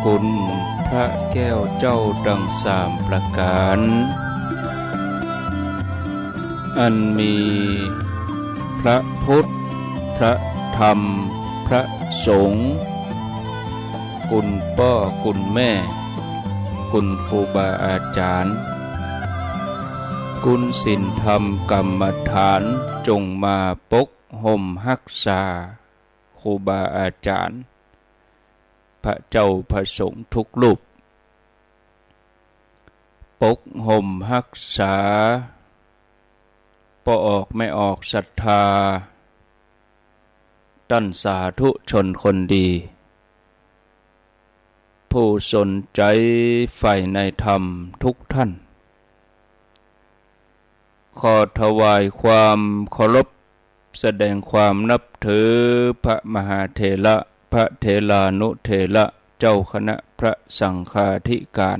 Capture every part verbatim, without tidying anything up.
คุณพระแก้วเจ้าตังสามประก๋าน อันมีพระพุทธ พระธรรม พระสงฆ์ คุณป้อคุณแม่ คุณครูบาอาจ๋ารย์ คุณศีลธรรมกรรมฐาน จงมาปกห่มฮักษา ครูบาอาจ๋ารย์ พระเจ้าพระสงฆ์ทุกรูป ปกห่มฮักษา ป้อออกแม่ออกศรัทธา ต้านสาธุชนคนดี ผู้สนใจ๋ใฝ่ในธรรมทุกท่าน ขอถวายความเคารพ แสดงความนับถือพระมหาเถระ พระเถรานุเถระ เจ้าคณะพระสังฆาธิการ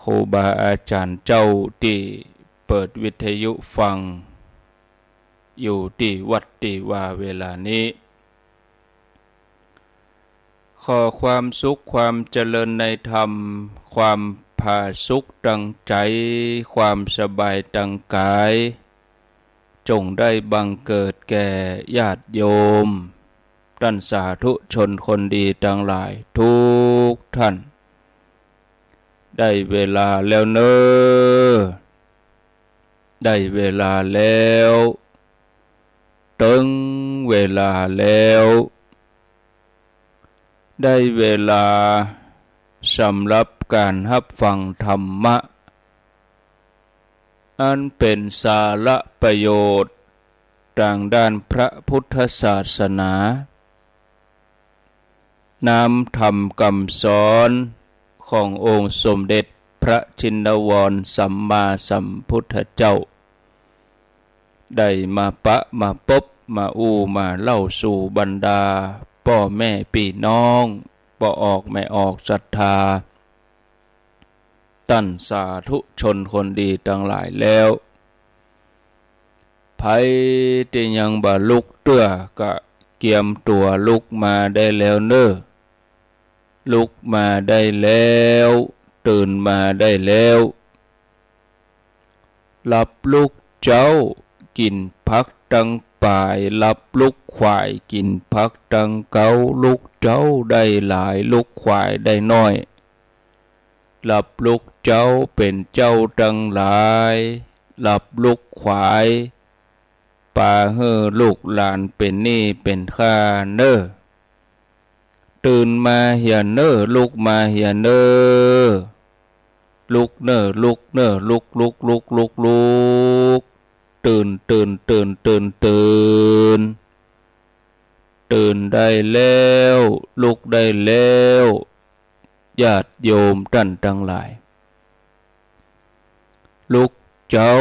ครูบาอาจ๋ารย์เจ้าตี้เปิดวิทยุฟัง อยู่ตี้วัดตี้วาเวลานี้ ขอความสุขความเจริญในธรรม ความผาสุกตังใจ๋ ความสบายตังก๋าย จงได้บังเกิดแก่ญาติโยม ต้านสาธุชนคนดีตังหลายทุกท่าน ได้เวลาแล้วเน่อ ได้เวลาแล้ว เถิงเวลาแล้ว ได้เวลาสำหรับก๋านฮับฟังธรรมะ อันเป๋นสาระประโยชน์ตางด้านพระพุทธศาสนา น้ำธรรมกำสอนขององค์สมเด็จพระชินวรสัมมาสัมพุทธเจ้า ได้มาปะมาปบมาอู้มาเล่าสู่บรรดาป้อแม่ปี้น้อง ป้อออกแม่ออกศรัทธา ต้านสาธุชนคนดีตังหลายแล้ว ใผตี้ยังบ่ลุกเตื้อก็เกียมตั๋วลุกมาได้แล้วเน่อ ลุกมาได้แล้ว ตื่นมาได้แล้ว หลับลุกเจ๊า กิ๋นผักตังป๋าย หลับลุกขวาย กิ๋นผักตังเก๊า ลุกเจ๊าได้หลาย ลุกขวายได้น้อย หลับลุกเจ๊าเป๋นเจ้าตังหลาย หลับลุกขวาย ปาหื้อลูกหลานเป๋นหนี้เป๋นค่าเน่อ ตื่นมาเหียเน่อ ลุกมาเหียเน่อ ลุกเน่อ ลุกเน่อ ลุก ลุก ลุก ลุก ลุก ตื่น ตื่น ตื่น ตื่น ตื่น ตื่นได้แล้ว ลุกได้แล้ว ญาติโยมต้านตังหลาย ลุกเจ๊า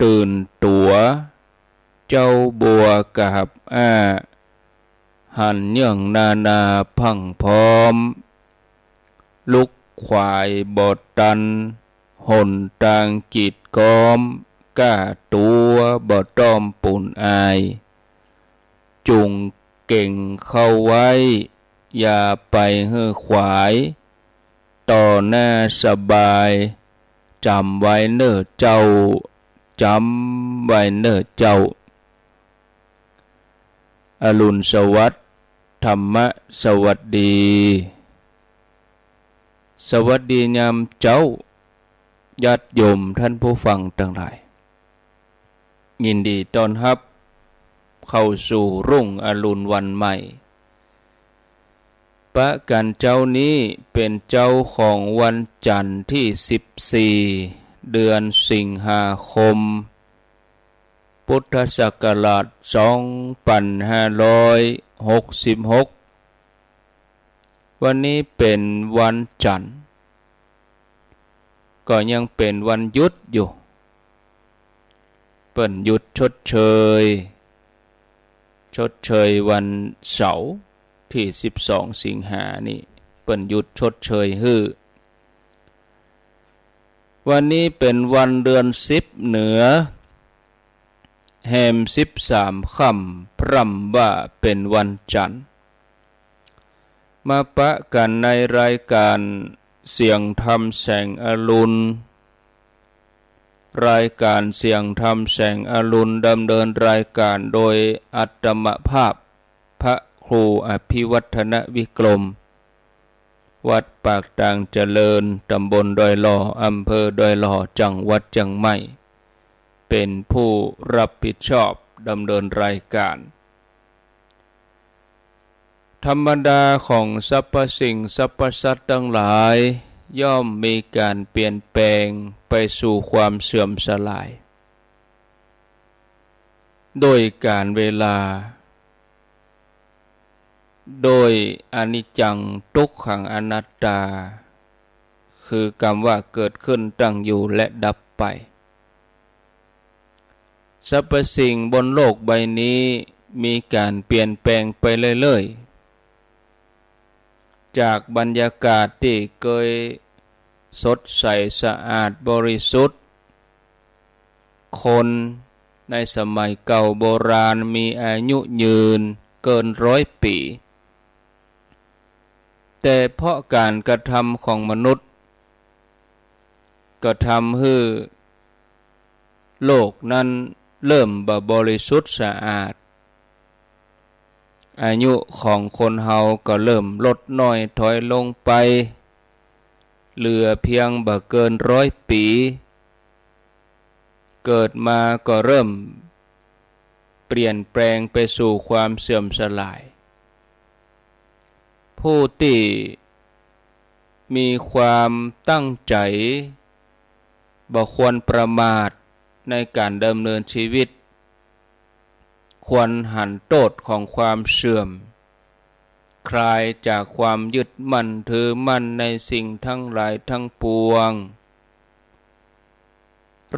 ตื่นตั๋ว เจ๊าบัวกาบอ้า หันเยื่องนานาพรั่งพร้อม ลุกขวายบ่ตัน หนตางกีดก๊อม ก้าตั๋วบ่ต้อมปูนอาย จุ่งเก๋งเข้าไว้ อย่าไปหื้อขวาย ต่อหน้าสบาย จ๋ำไว้เน่อเจ้า จ๋ำไว้เน่อเจ้า อรุณสวัสดิ์ ธรรมะสวัสดี สวัสดียามเจ๊า ญาติโยมต้านผู้ฟังตังหลาย ยินดีต้อนฮับเข้าสู่รุ่งอรุณวันใหม่ ประก๋านเจ๊านี้เป๋นเจ๊าของวันจันทร์ตี้สิบสี่ เดือนสิงหาคม พุทธศักราชสองปันห้าร้อยหกสิบหก วันนี้เป๋นวันจันทร์ ก็ยังเป๋นวันหยุดอยู่ เปิ้นหยุดชดเชย ชดเชยวันเสาร์ตี้สิบสองสิงหานี่ เปิ้นหยุดชดเชยหื้อ วันนี้เป๋นวันเดือนสิบเหนือ แฮมสิบสามค่ำ พร่ำว่าเป๋นวันจันทร์ มาปะกั๋นในรายก๋านเสียงธรรมแสงอรุณ รายก๋านเสียงธรรมแสงอรุณ ดำเนินรายก๋านโดยอัตมภาพ พระครูอภิวัฒนวิกรม วัดปากตางเจริญ ตำบลดอยหล่อ อำเภอดอยหล่อ จังหวัดเจียงใหม่ เป๋นผู้รับผิดชอบดำเนินรายก๋าน ธรรมดาของสรรพสิ่งสรรพสัตว์ตังหลาย ย่อมมีก๋านเปลี่ยนแปลงไปสู่ความเสื่อมสลาย โดยก๋าลเวลา โดยอนิจจัง ทุกขัง อนัตตา คือกำว่าเกิดขึ้น ตั้งอยู่ และดับไป สรรพสิ่งบนโลกใบนี้มีก๋านเปลี่ยนแปลงไปเรื่อยๆ จากบรรยากาศตี้เกยสดใสสะอาดบริสุทธิ์ คนในสมัยเก่าโบราณมีอายุยืนเกินร้อยปี๋ แต่เพราะก๋านกระทำของมนุษย์ ก็ทำหื้อโลกนั้นเริ่มบ่บริสุทธิ์สะอาด อายุของคนเฮาก็เริ่มลดน้อยถอยลงไป เหลือเพียงบ่เกินร้อยปี๋ เกิดมาก็เริ่มเปลี่ยนแปลงไปสู่ความเสื่อมสลาย ผู้ตี้มีความตั้งใจ๋ บ่ควรประมาทในก๋านดำเนินชีวิต ควรหันโต้ษของความเสื่อม คลายจากความยึดมั่นถือมั่นในสิ่งทั้งหลายทั้งปวง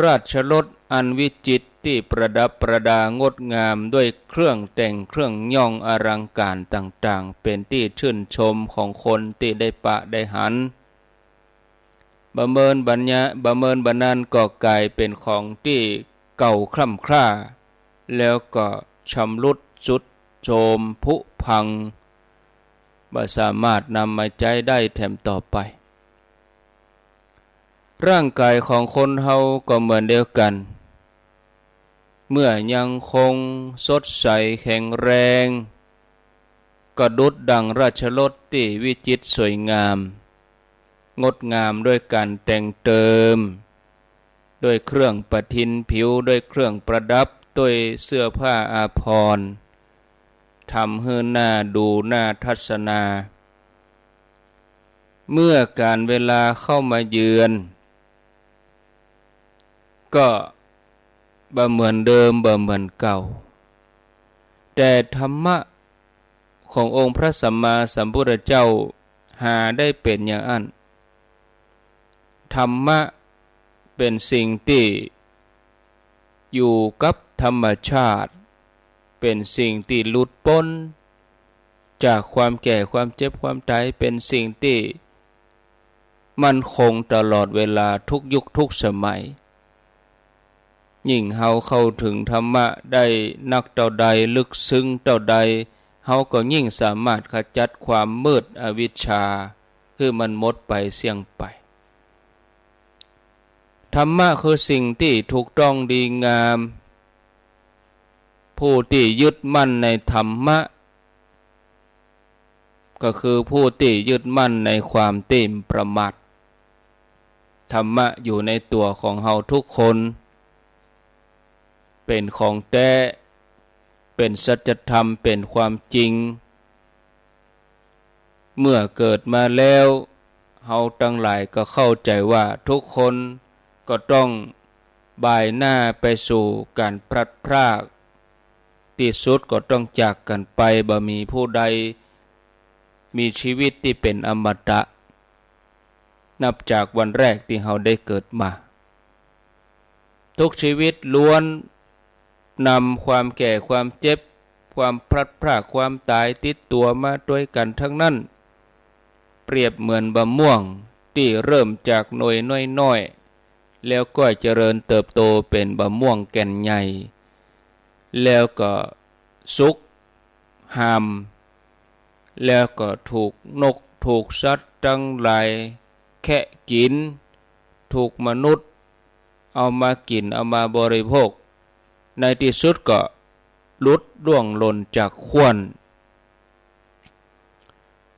ราชรถอันวิจิตรตี้ประดับประดางดงามด้วยเครื่องแต่งเครื่องย้องอลังก๋านต่างๆ เป๋นตี้ชื่นชมของคนตี้ได้ปะได้หัน บ่เมินบ่านี้ บ่เมินบ่านั้นก็ก๋ายเป๋นของตี้เก่าคร่ำคร่า แล้วก็ชำรุดทรุดโทรมผุพัง บ่สามารถนำมาใจ๊ได้แถมต่อไป ร่างก๋ายของคนเฮาก็เหมือนเดียวกั๋น เมื่อยังคงสดใสแข็งแรง ก็ดุจดังราชรถตี้วิจิตรสวยงาม งดงามด้วยก๋านแต่งเติม ด้วยเครื่องประทินผิว ด้วยเครื่องประดับ ด้วยเสื้อผ้าอาภรณ์ ทำหื้อน่าดูน่าทัศนา เมื่อก๋าลเวลาเข้ามาเยือน ก็บ่เหมือนเดิม บ่เหมือนเก่า แต่ธรรมะขององค์พระสัมมาสัมพุทธเจ้าหาได้เป๋นอย่างอั้น ธรรมะเป๋นสิ่งตี้อยู่กับธรรมชาติ เป๋นสิ่งตี้หลุดป๊นจากความแก่ ความเจ็บ ความต๋าย เป๋นสิ่งตี้มั่นคงตลอดเวลาทุกยุคทุกสมัย ยิ่งเฮาเข้าเถิงธรรมะได้นักเต้าใด ลึกซึ้งเต้าใด เฮาก็ยิ่งสามารถขจัดความมืดอวิชชาหื้อมันหมดไปเสี้ยงไป ธรรมะคือสิ่งตี้ถูกต้องดีงาม ผู้ตี้ยึดมั่นในธรรมะ ก็คือผู้ตี้ยึดมั่นในความตี้บ่ประมาท ธรรมะอยู่ในตั๋วของเฮาทุกคน เป๋นของแต๊ เป๋นสัจธรรม เป๋นความจริง เมื่อเกิดมาแล้ว เฮาตังหลายก็เข้าใจ๋ว่าทุกคนก็ต้องบ่ายหน้าไปสู่ก๋านพลัดพราก ตี้สุดก็ต้องจากกั๋นไป บ่มีผู้ใดมีชีวิตตี้เป๋นอมตะ นับจากวันแรกตี้เฮาได้เกิดมา ทุกชีวิตล้วนนำความแก่ ความเจ็บ ความพลัดพราก ความต๋ายติดตั๋วมาตวยกั๋นทั้งนั้น เปรียบเหมือนบ่าม่วงตี้เริ่มจากหน่วยน้อยๆ แล้วก็เจริญเติบโตเป๋นบ่าม่วงแก่นใหญ่ แล้วก็สุก หาม แล้วก็ถูกนกถูกสัตว์ตังหลายแคะกิ๋น ถูกมนุษย์เอามากิ๋นเอามาบริโภค ในตี้สุดก็หลุดล่วงหล่นจากข่วน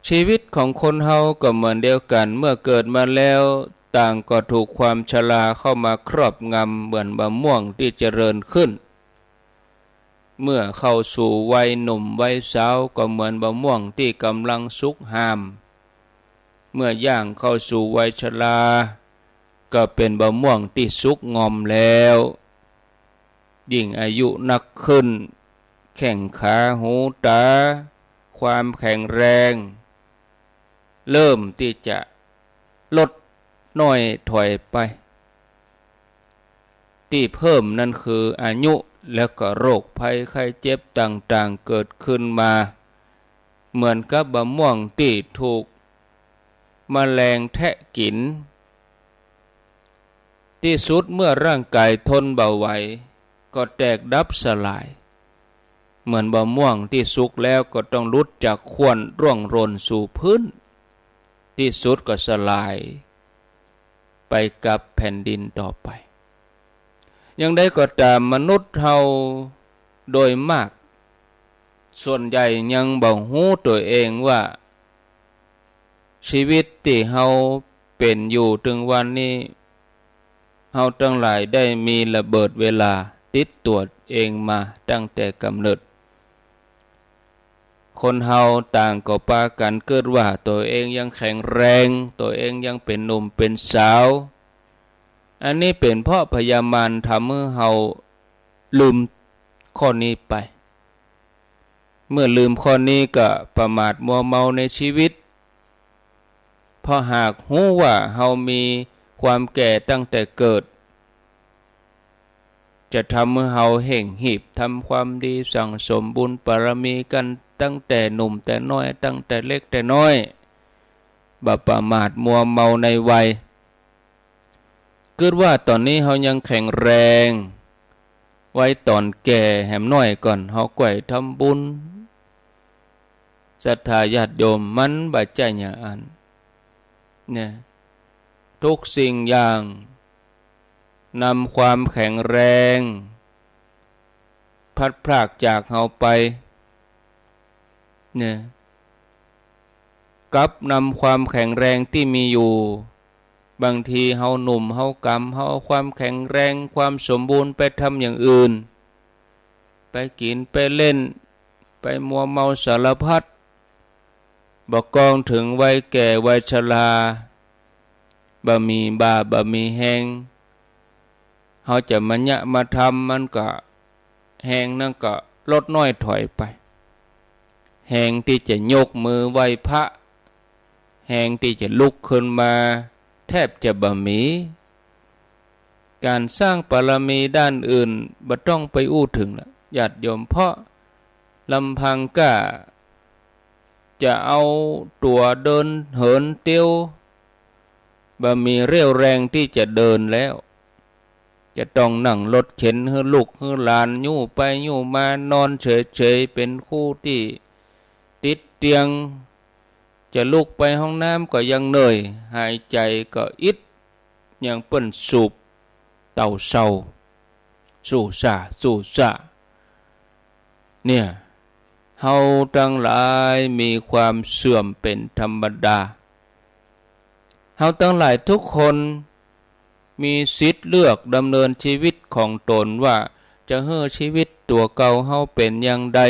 ชีวิตของคนเฮาก็เหมือนเดียวกั๋น เมื่อเกิดมาแล้ว ต่างก็ถูกความชราเข้ามาครอบงำ เหมือนมะม่วงตี้เจริญขึ้น เมื่อเข้าสู่วัยหนุ่มวัยสาว ก็เหมือนมะม่วงตี้ก่ำลังสุกห่าม เมื่อย่างเข้าสู่วัยชรา ก็เป๋นมะม่วงตี้สุกงอมแล้ว ยิ่งอายุนักขึ้น แข้งขาหูต๋า ความแข็งแรง เริ่มตี้จะลดน้อยถอยไป ตี้เพิ่มนั้นคืออายุ แล้วก็โรคภัยไข้เจ็บต่างๆ เกิดขึ้นมา เหมือนกับมะม่วงตี้ถูกแมลงแทะกิ๋น ตี้สุดเมื่อร่างก๋ายทนบ่ไหว ก็แตกดับสลาย เหมือนมะม่วงตี้สุกแล้วก็ต้องหลุดจากข่วนร่วงหล่นสู่พื้น ตี้สุดก็สลาย ไปกับแผ่นดินต่อไป อย่างใดก็ต๋าม มนุษย์เฮาโดยมาก ส่วนใหญ่ยังบ่ฮู้ตั๋วเองว่า ชีวิตตี้เฮาเป๋นอยู่ตึงวันนี้ เฮาตังหลายได้มีระเบิดเวลาติดตั๋วเองมาตั้งแต่ก๋ำเนิด คนเฮาต่างก็ปากั๋นกึ๊ดว่าตั๋วเองยังแข็งแรง ตั๋วเองยังเป๋นหนุ่มเป๋นสาว อันนี้เป๋นเพราะพยามารทำหื้อเฮาลืมข้อนี้ไป เมื่อลืมข้อนี้ก็ประมาทมัวเมาในชีวิต เพราะหากฮู้ว่าเฮามีความแก่ตั้งแต่เกิด จะทำหื้อเฮาเฮ่งหีบทำความดีสั่งสมบุญบารมีกั๋นตั้งแต่หนุ่มแต่น้อย ตั้งแต่เล็กแต่น้อย บ่ประมาทมัวเมาในวัย กึ๊ดว่าต๋อนนี้เฮายังแข็งแรง ไว้ต๋อนแก่แหมน้อยก่อน เฮาใค่อยทำบุญ ศรัทธาญาติโยม มันบ่ใจ้อย่างอั้น เนี่ย ทุกสิ่งอย่างนำความแข็งแรงพลัดพรากจากเฮาไป เนี่ย กลับนำความแข็งแรงตี้มีอยู่ บางทีเฮาหนุ่มเฮากำ เฮาเอาความแข็งแรงความสมบูรณ์ไปทำอย่างอื่น ไปกิ๋นไปเล่น ไปมัวเมาสารพัด บ่กองเถิงวัยแก่วัยชรา บ่มีบ่าบ่มีแฮง เฮาจะมาเยียะมาทำมันก็ แฮงนั้นก็ลดน้อยถอยไป แฮงตี้จะยกมือไหว้พระ แฮงตี้จะลุกขึ้นมาแทบจะบ่มี ก๋านสร้างบารมีด้านอื่นบ่ต้องไปอู้เถิงละญาติโยม เพราะลำพังก้าจะเอาตั๋วเดินเหินเตียว บ่มีเรี่ยวแรงตี้จะเดินแล้ว จะต้องนั่งรถเข็นหื้อลูกหื้อหลาน ยู้ไปยู้มา นอนเฉยๆ เป๋นคู่ตี้ติดเตียง จะลุกไปห้องน้ำก็ยังเหนื่อย หายใจ๋ก็อิด อย่างเปิ้นสูบเต่าเซา สู้ซ่า สู้ซ่า เนี่ย เฮาตังหลายมีความเสื่อมเป๋นธรรมดา เฮาตังหลายทุกคนมีสิทธิ์เลือกดำเนินชีวิตของตนว่าจะหื้อชีวิตตั๋วเก่าเฮาเป๋นอย่างใด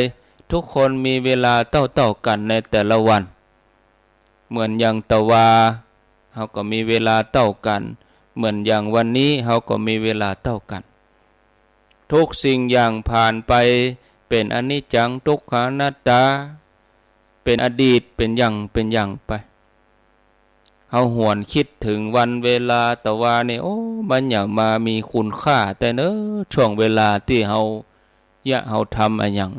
ทุกคนมีเวลาเต้าๆ กั๋นในแต่ละวัน เหมือนอย่างตะวา เฮาก็มีเวลาเต้ากั๋น เหมือนอย่างวันนี้เฮาก็มีเวลาเต้ากั๋น ทุกสิ่งอย่างผ่านไป เป๋นอนิจจัง ทุกขัง อนัตตา เป๋นอดีต เป๋นอย่าง เป๋นอย่างไป เฮาหวนกึ๊ดเถิงวันเวลาตะวานี่ โอ้ มันอย่างมามีคุณค่าแต๊เนาะ ช่วงเวลาตี้เฮา เยียะเฮาทำอะหยัง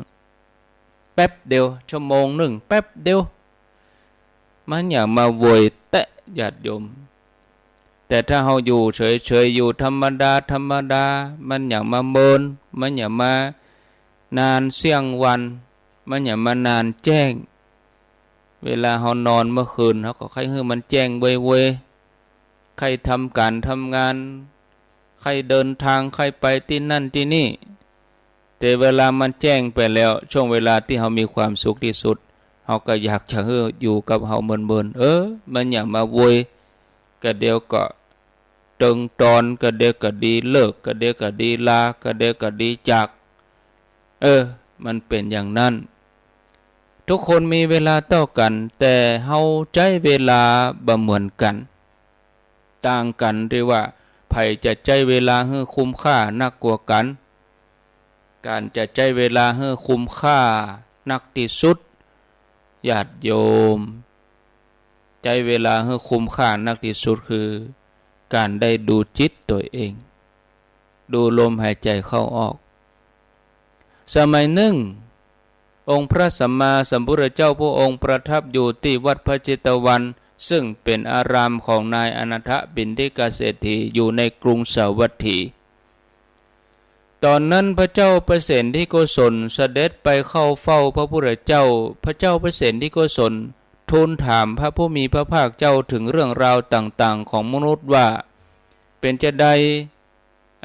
แป๊บเดียว ชั่วโมงนึ่ง แป๊บเดียว มันอย่างมาเวยแต๊ญาติโยม แต่ถ้าเฮาอยู่เฉยๆ อยู่ธรรมดาธรรมดา มันอย่างมาเมิน มันอย่างมานานเสี้ยงวัน มันอย่างมานานแจ้ง เวลาเฮานอนเมื่อคืน เฮาก็ใค่หื้อมันแจ้งเว้ยๆ ใค่ทำก๋านทำงาน ใค่เดินตาง ใค่ไปตี้นั่นตี้นี่ แต่เวลามันแจ้งไปแล้ว ช่วงเวลาตี้เฮามีความสุขตี้สุด เฮาก็อยากจะหื้ออยู่กับเฮาเมินๆ เออ มันอย่ามาโวย กะเดี๋ยวก็ตึงตอน กะเดี๋ยวก็ดีเลิก กะเดี๋ยวก็ดีลา กะเดี๋ยวก็ดีจาก เออ มันเป๋นอย่างนั้น ทุกคนมีเวลาเต้ากั๋น แต่เฮาใจ๊เวลาบ่เหมือนกั๋น ต่างกั๋นตี้ว่า ใผจะใจ๊เวลาหื้อคุ้มค่านักกว่ากั๋น ก๋านจะใจ๊เวลาหื้อคุ้มค่านักตี้สุด ญาติโยม ใจ๊เวลาหื้อคุ้มค่านักตี้สุดคือ ก๋านได้ดูจิตตั๋วเอง ดูลมหายใจ๋เข้าออก สมัยนึ่ง องค์พระสัมมาสัมพุทธเจ้าพระองค์ประทับอยู่ตี้วัดพระเจตวัน ซึ่งเป๋นอารามของนายอนาถปิณฑิกเศรษฐี อยู่ในกรุงสาวัตถี ต๋อนนั้นพระเจ้าประเสนทิโกศลเสด็จไปเข้าเฝ้าพระพุทธเจ้า พระเจ้าประเสนทิโกศลทูลถามพระผู้มีพระภาคเจ้าเถิงเรื่องราวต่างๆ ของมนุษย์ว่า เป๋นจาใด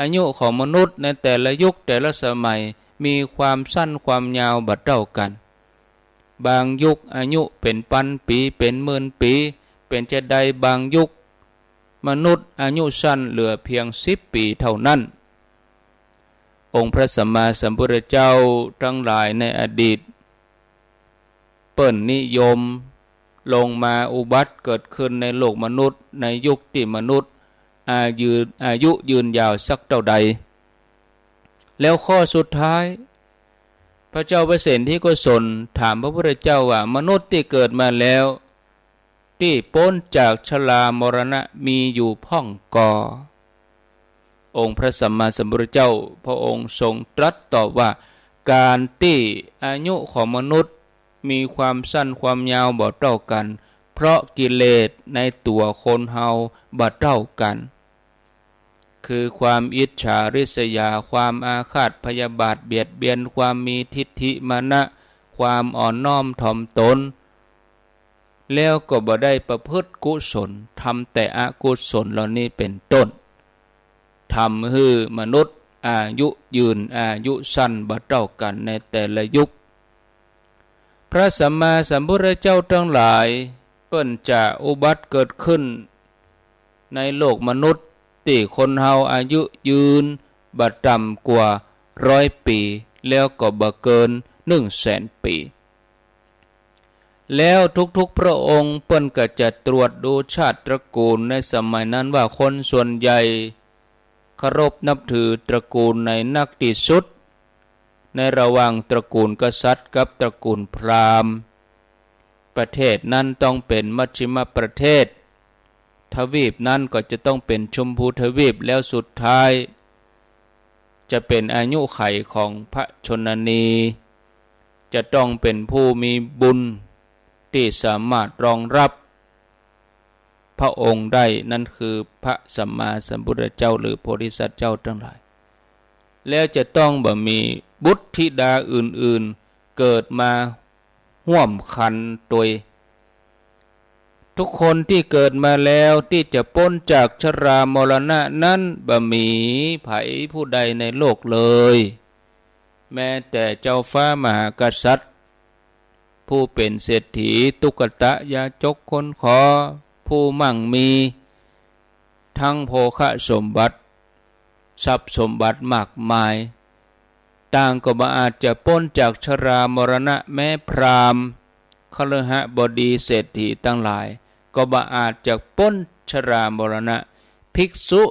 อายุของมนุษย์ในแต่ละยุคแต่ละสมัยมีความสั้นความยาวบ่เต้ากั๋น บางยุคอายุเป๋นปันปี๋ เป๋นหมื่นปี๋ เป๋นจาใดบางยุคมนุษย์อายุสั้นเหลือเพียงสิบปี๋เต้านั้น องค์พระสัมมาสัมพุทธเจ้าตังหลายในอดีต เปิ้นนิยม ลงมาอุบัติเกิดขึ้นในโลกมนุษย์ ในยุคตี้มนุษย์อายืน อายุยืนยาวสักเต้าใด แล้วข้อสุดท้าย พระเจ้าประเสนทิโกศลถามพระพุทธเจ้าว่า มนุษย์ตี้เกิดมาแล้ว ตี้ป๊นจากชรามรณะมีอยู่พ่องก่อ องค์พระสัมมาสัมพุทธเจ้าพระองค์ทรงตรัสตอบว่า ก๋านตี้อายุของมนุษย์มีความสั้นความยาวบ่เต้ากั๋น เพราะกิเลสในตั๋วคนเฮาบ่เต้ากั๋น คือความอิจฉาริษยา ความอาฆาตพยาบาทเบียดเบียน ความมีทิฏฐิมานะ ความอ่อนน้อมถ่อมตน แล้วก็บ่ได้ประพฤติกุศล ทำแต่อกุศลเหล่านี้เป๋นต้น ทำหื้อมนุษย์อายุยืนอายุสั้นบ่เต้ากั๋นในแต่ละยุค พระสัมมาสัมพุทธเจ้าตังหลาย เปิ้นจะอุบัติเกิดขึ้นในโลกมนุษย์ ตี้คนเฮาอายุยืนบ่ต่ำกว่าร้อยปี๋ แล้วก็บ่เกินหนึ่งแสนปี๋ แล้วทุกๆ พระองค์เปิ้นก็จะตรวจดูชาติตระกูลในสมัยนั้นว่าคนส่วนใหญ่เคารพนับถือตระกูลไหนนักตี้สุด ในระหว่างตระกูลกษัตริย์กับตระกูลพราหมณ์ ประเทศนั้นต้องเป๋นมัชฌิมประเทศ ทวีปนั้นก็จะต้องเป๋นชมพูทวีป แล้วสุดท้าย จะเป๋นอายุขัยของพระชนนี จะต้องเป๋นผู้มีบุญตี้สามารถรองรับพระองค์ได้ นั้นคือพระสัมมาสัมพุทธเจ้าหรือโพธิสัตว์เจ้าตังหลาย แล้วจะต้องบ่มีบุตรธิดาอื่นๆ เกิดมาฮ่วมครรภ์ตวย ทุกคนตี้เกิดมาแล้วตี้จะป๊นจากชรามรณะนั้นบ่มีใผผู้ใดในโลกเลย แม้แต่เจ้าฟ้ามหากษัตริย์ ผู้เป๋นเศรษฐี ตุ๊กตะยาจกคนขอ ผู้มั่งมี ทั้งโภคสมบัติ ทรัพย์สมบัติมากมาย ต่างก็บ่อาจจะป๊นจากชรามรณะ แม้พราหมณ์ คฤหบดี เศรษฐีตังหลาย ก็บ่อาจจะป๊นชรามรณะ ภิกษุ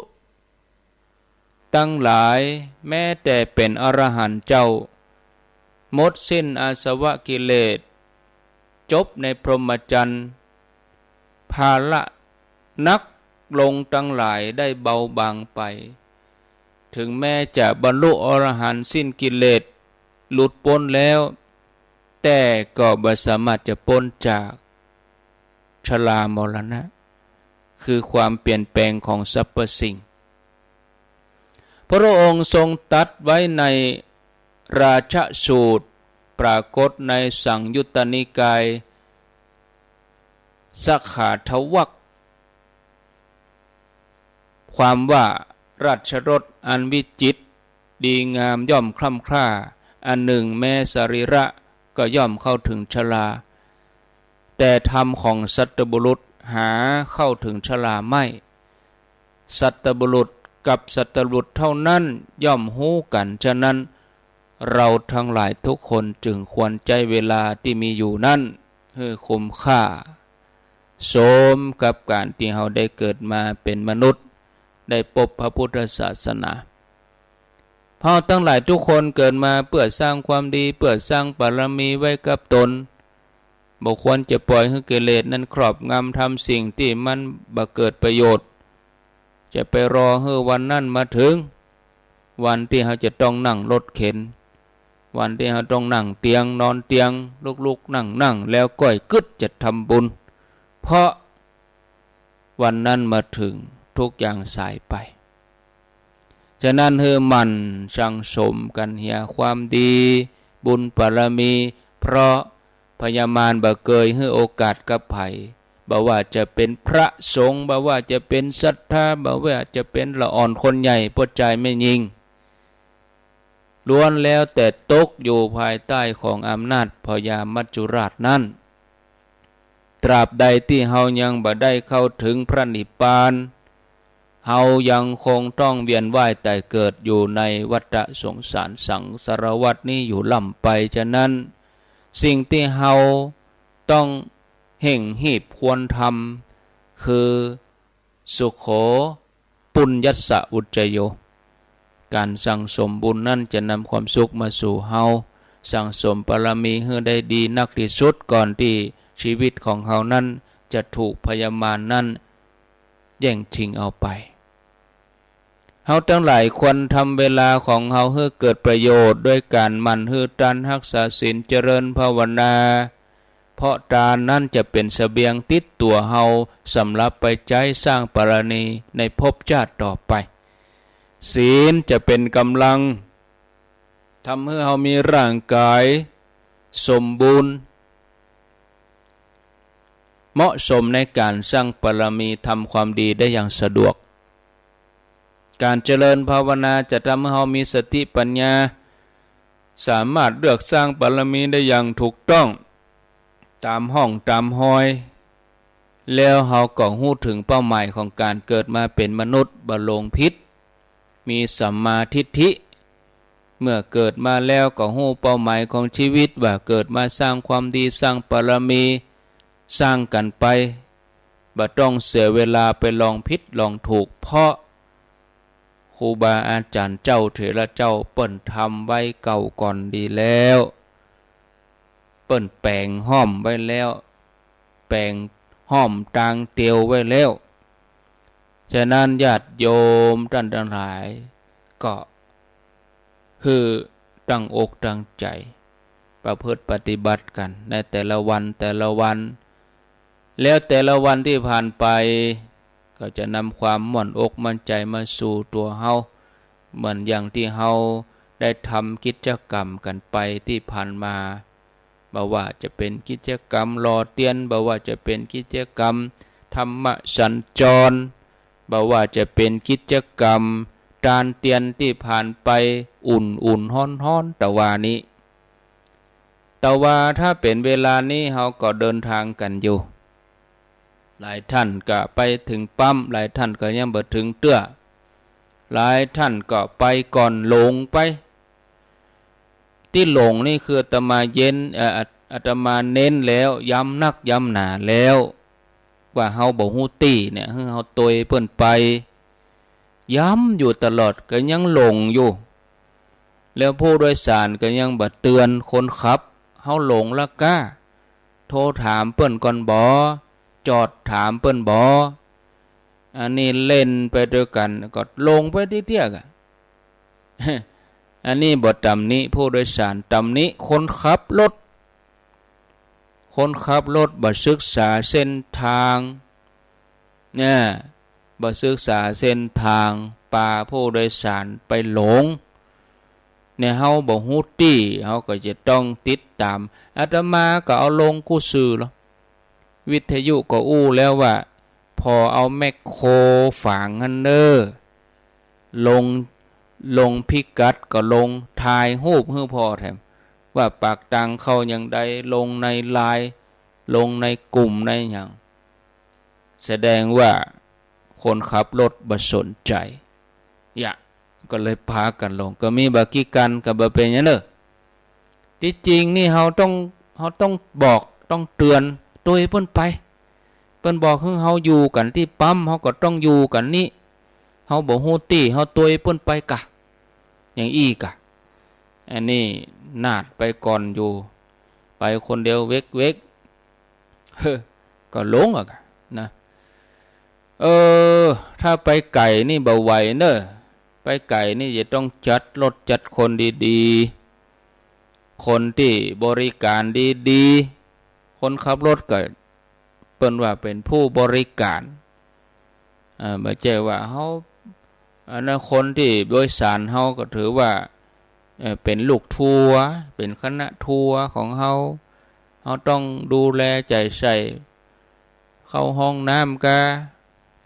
ตังหลาย แม้แต่เป๋นอรหันต์เจ้า หมดสิ้นอาสวะกิเลส จบในพรหมจรรย์ ภาระหนักลงตังหลายได้เบาบางไป ถึงแม้จะบรรลุอรหันต์สิ้นกิเลสหลุดป๊นแล้ว แต่ก็บ่สามารถจะป๊นจากชรามรณะ คือความเปลี่ยนแปลงของสรรพสิ่ง พระองค์ทรงตรัสไว้ในราชสูตร ปรากฏในสังยุตตนิกาย สขาทวัก ความว่าราชรสอันวิจิตรดีงามย่อมคร่ำคร่า อันหนึ่งแม้สรีระก็ย่อมเข้าถึงชรา แต่ธรรมของสัตบุรุษหาเข้าถึงชราไม่ สัตบุรุษกับสัตบุรุษเท่านั้นย่อมฮู้กั๋น ฉะนั้น เราทั้งหลายทุกคนจึงควรใจ๊เวลาตี้มีอยู่นั้นหื้อคุ้มค่า สมกับก๋านตี้เฮาได้เกิดมาเป๋นมนุษย์ ได้ปบพระพุทธศาสนา เฮาตังหลายทุกคนเกิดมาเปื้อสร้างความดี เปื้อสร้างบารมีไว้กับตน บ่ควรจะปล่อยหื้อกิเลสนั้นครอบงำ ทำสิ่งตี้มันบ่เกิดประโยชน์ จะไปรอหื้อวันนั้นมาเถิง วันตี้เฮาจะต้องนั่งรถเข็น วันตี้เฮาต้องนั่งเตียง นอนเตียง ลุกๆ นั่งๆ แล้วก้อยกึ๊ดจะทำบุญ เพราะวันนั้นมาเถิง ทุกอย่างสายไป ฉะนั้นหื้อหมั่นสั่งสมกั๋นเหียความดี บุญบารมี เพราะพญามารบ่เกยหื้อโอกาสกับใผ บ่ว่าจะเป๋นพระสงฆ์ บ่ว่าจะเป๋นศรัทธา บ่ว่าจะเป๋นละอ่อนคนใหญ่ ป้อจายแม่ญิง ล้วนแล้วแต่ตกอยู่ภายใต้ของอำนาจพญามัจจุราชนั้น ตราบใดตี้เฮายังบ่ได้เข้าเถิงพระนิพพาน เฮายังคงต้องเวียนว่ายต๋ายเกิดอยู่ในวัฏสงสารสังสารวัฏนี้อยู่ร่ำไป ฉะนั้น สิ่งตี้เฮาต้องเฮ่งฮีบควรทำ คือ สุโข ปุญญัสสะ อุจจโย ก๋านสั่งสมบุญนั้นจะนำความสุขมาสู่เฮา สั่งสมบารมีหื้อได้ดีนักตี้สุด ก่อนตี้ชีวิตของเฮานั้นจะถูกพญามารนั้นแย่งชิงเอาไป เฮาตังหลายควรทำเวลาของเฮาหื้อเกิดประโยชน์ ด้วยก๋านหมั่นหื้อตาน ฮักษาศีล เจริญภาวนา เพราะตานนั้นจะเป๋นเสบียงติดตั๋วเฮา สำหรับไปใจ๊สร้างบารมีในภพชาติต่อไป ศีลจะเป๋นก๋ำลัง ทำหื้อเฮามีร่างก๋ายสมบูรณ์ เหมาะสมในก๋านสร้างบารมี ทำความดีได้อย่างสะดวก ก๋านเจริญภาวนาจะทำหื้อเฮามีสติปัญญา สามารถเลือกสร้างบารมีได้อย่างถูกต้อง ต๋ามฮ่องต๋ามฮอย แล้วเฮาก็ฮู้เถิงเป้าหมายของก๋านเกิดมาเป๋นมนุษย์ บ่หลงผิด มีสัมมาทิฏฐิ เมื่อเกิดมาแล้วก็ฮู้เป้าหมายของชีวิตว่าเกิดมาสร้างความดี สร้างบารมี สร้างกั๋นไป บ่ต้องเสียเวลาไปลองผิดลองถูก เพราะครูบาอาจ๋ารย์เจ้าเถระเจ้าเปิ้นทำไว้เก่าก่อนดีแล้ว เปิ้นแป๋งฮ่อมไว้แล้ว แป๋งฮ่อมตางเตียวไว้แล้ว ฉะนั้นญาติโยมต้านตังหลาย ก็หื้อตั้งอกตั้งใจ๋ ประพฤติปฏิบัติกั๋นในแต่ละวันแต่ละวัน แล้วแต่ละวันตี้ผ่านไป ก็จะนำความม่วนอกมั่นใจ๋มาสู่ตั๋วเฮา เหมือนอย่างตี้เฮาได้ทำกิจกรรมกั๋นไปตี้ผ่านมา บ่ว่าจะเป๋นกิจกรรมหล่อเตียน บ่ว่าจะเป๋นกิจกรรมธรรมสัญจร บ่ว่าจะเป๋นกิจกรรมตานเตียนตี้ผ่านไป อุ่นๆ ฮ้อนๆ ตะวานี้ ตะวาถ้าเป๋นเวลานี้เฮาก็เดินทางกั๋นอยู่ หลายต้านก็ไปเถิงปั๊ม หลายต้านก็ยังบ่เถิงเตื้อ หลายต้านก็ไปก่อนหลงไป ตี้หลงนี่คืออาตมาเย้น เอ่อ อาตมาเน้นแล้ว ย้ำนักย้ำหนาแล้ว ว่าเฮาบ่ฮู้ตี้เนี่ย หื้อเฮาตวยเปิ้นไป ย้ำอยู่ตลอด ก็ยังหลงอยู่ แล้วผู้โดยสารก็ยังบ่เตือนคนขับ เฮาหลงละก้า โทรถามเปิ้นก่อนบ่ จอดถามเปิ้นบ่ อันนี้เล่นไปตวยกั๋น ก็หลงไปตี้เตี้ยกะ อันนี้บ่ตำหนิผู้โดยสาร ตำหนิคนขับรถ คนขับรถบ่ศึกษาเส้นตาง เนี่ย บ่ศึกษาเส้นตาง ปาผู้โดยสารไปหลง เนี่ย เฮาบ่ฮู้ตี้ เฮาก็จะต้องติดต๋าม อาตมาก็เอาลงกู้ซื่อลอ วิทยุก็อู้แล้วว่า ผ่อเอาแมคโครฝางหั้นเน่อ ลง ลงพิกัดก็ลง ถ่ายรูปหื้อผ่อแถม ว่าปากตางเข้าอย่างใด ลงในไลน์ ลงในกลุ่มในหยัง แสดงว่าคนขับรถบ่สนใจ๋ ยะ ก็เลยปากั๋นลง ก็มีบ่กี่คัน ก็บ่เป๋นหยังเน่อ ตี้จริงนี่เฮาต้อง เฮาต้องบอก ต้องเตื๋อน ตวยเปิ้นไป เปิ้นบอกหื้อเฮาอยู่กั๋นตี้ปั๊ม เฮาก็ต้องอยู่กั๋นนี้ เฮาบ่ฮู้ตี้ เฮาตวยเปิ้นไปก่ะ อย่างอี้ก่ะ อันนี้นาดไปก่อนอยู่ ไปคนเดียวเวกๆ เฮ้อ ก็หลงอะก่ะนะ เออ ถ้าไปไก๋นี่บ่ไหวเน่อ ไปไก๋นี่จะต้องจัดรถจัดคนดีๆ คนตี้บริการดีๆ คนขับรถก็ เปิ้นว่าเป๋นผู้บริการ อ่า บ่ใจ้ว่าเฮา อันนั้นคนตี้โดยสารเฮาก็ถือว่า เอ่อ เป๋นลูกทัวร์ เป๋นคณะทัวร์ของเฮา เฮาต้องดูแลใจ๋ใส่ เข้าห้องน้ำก่า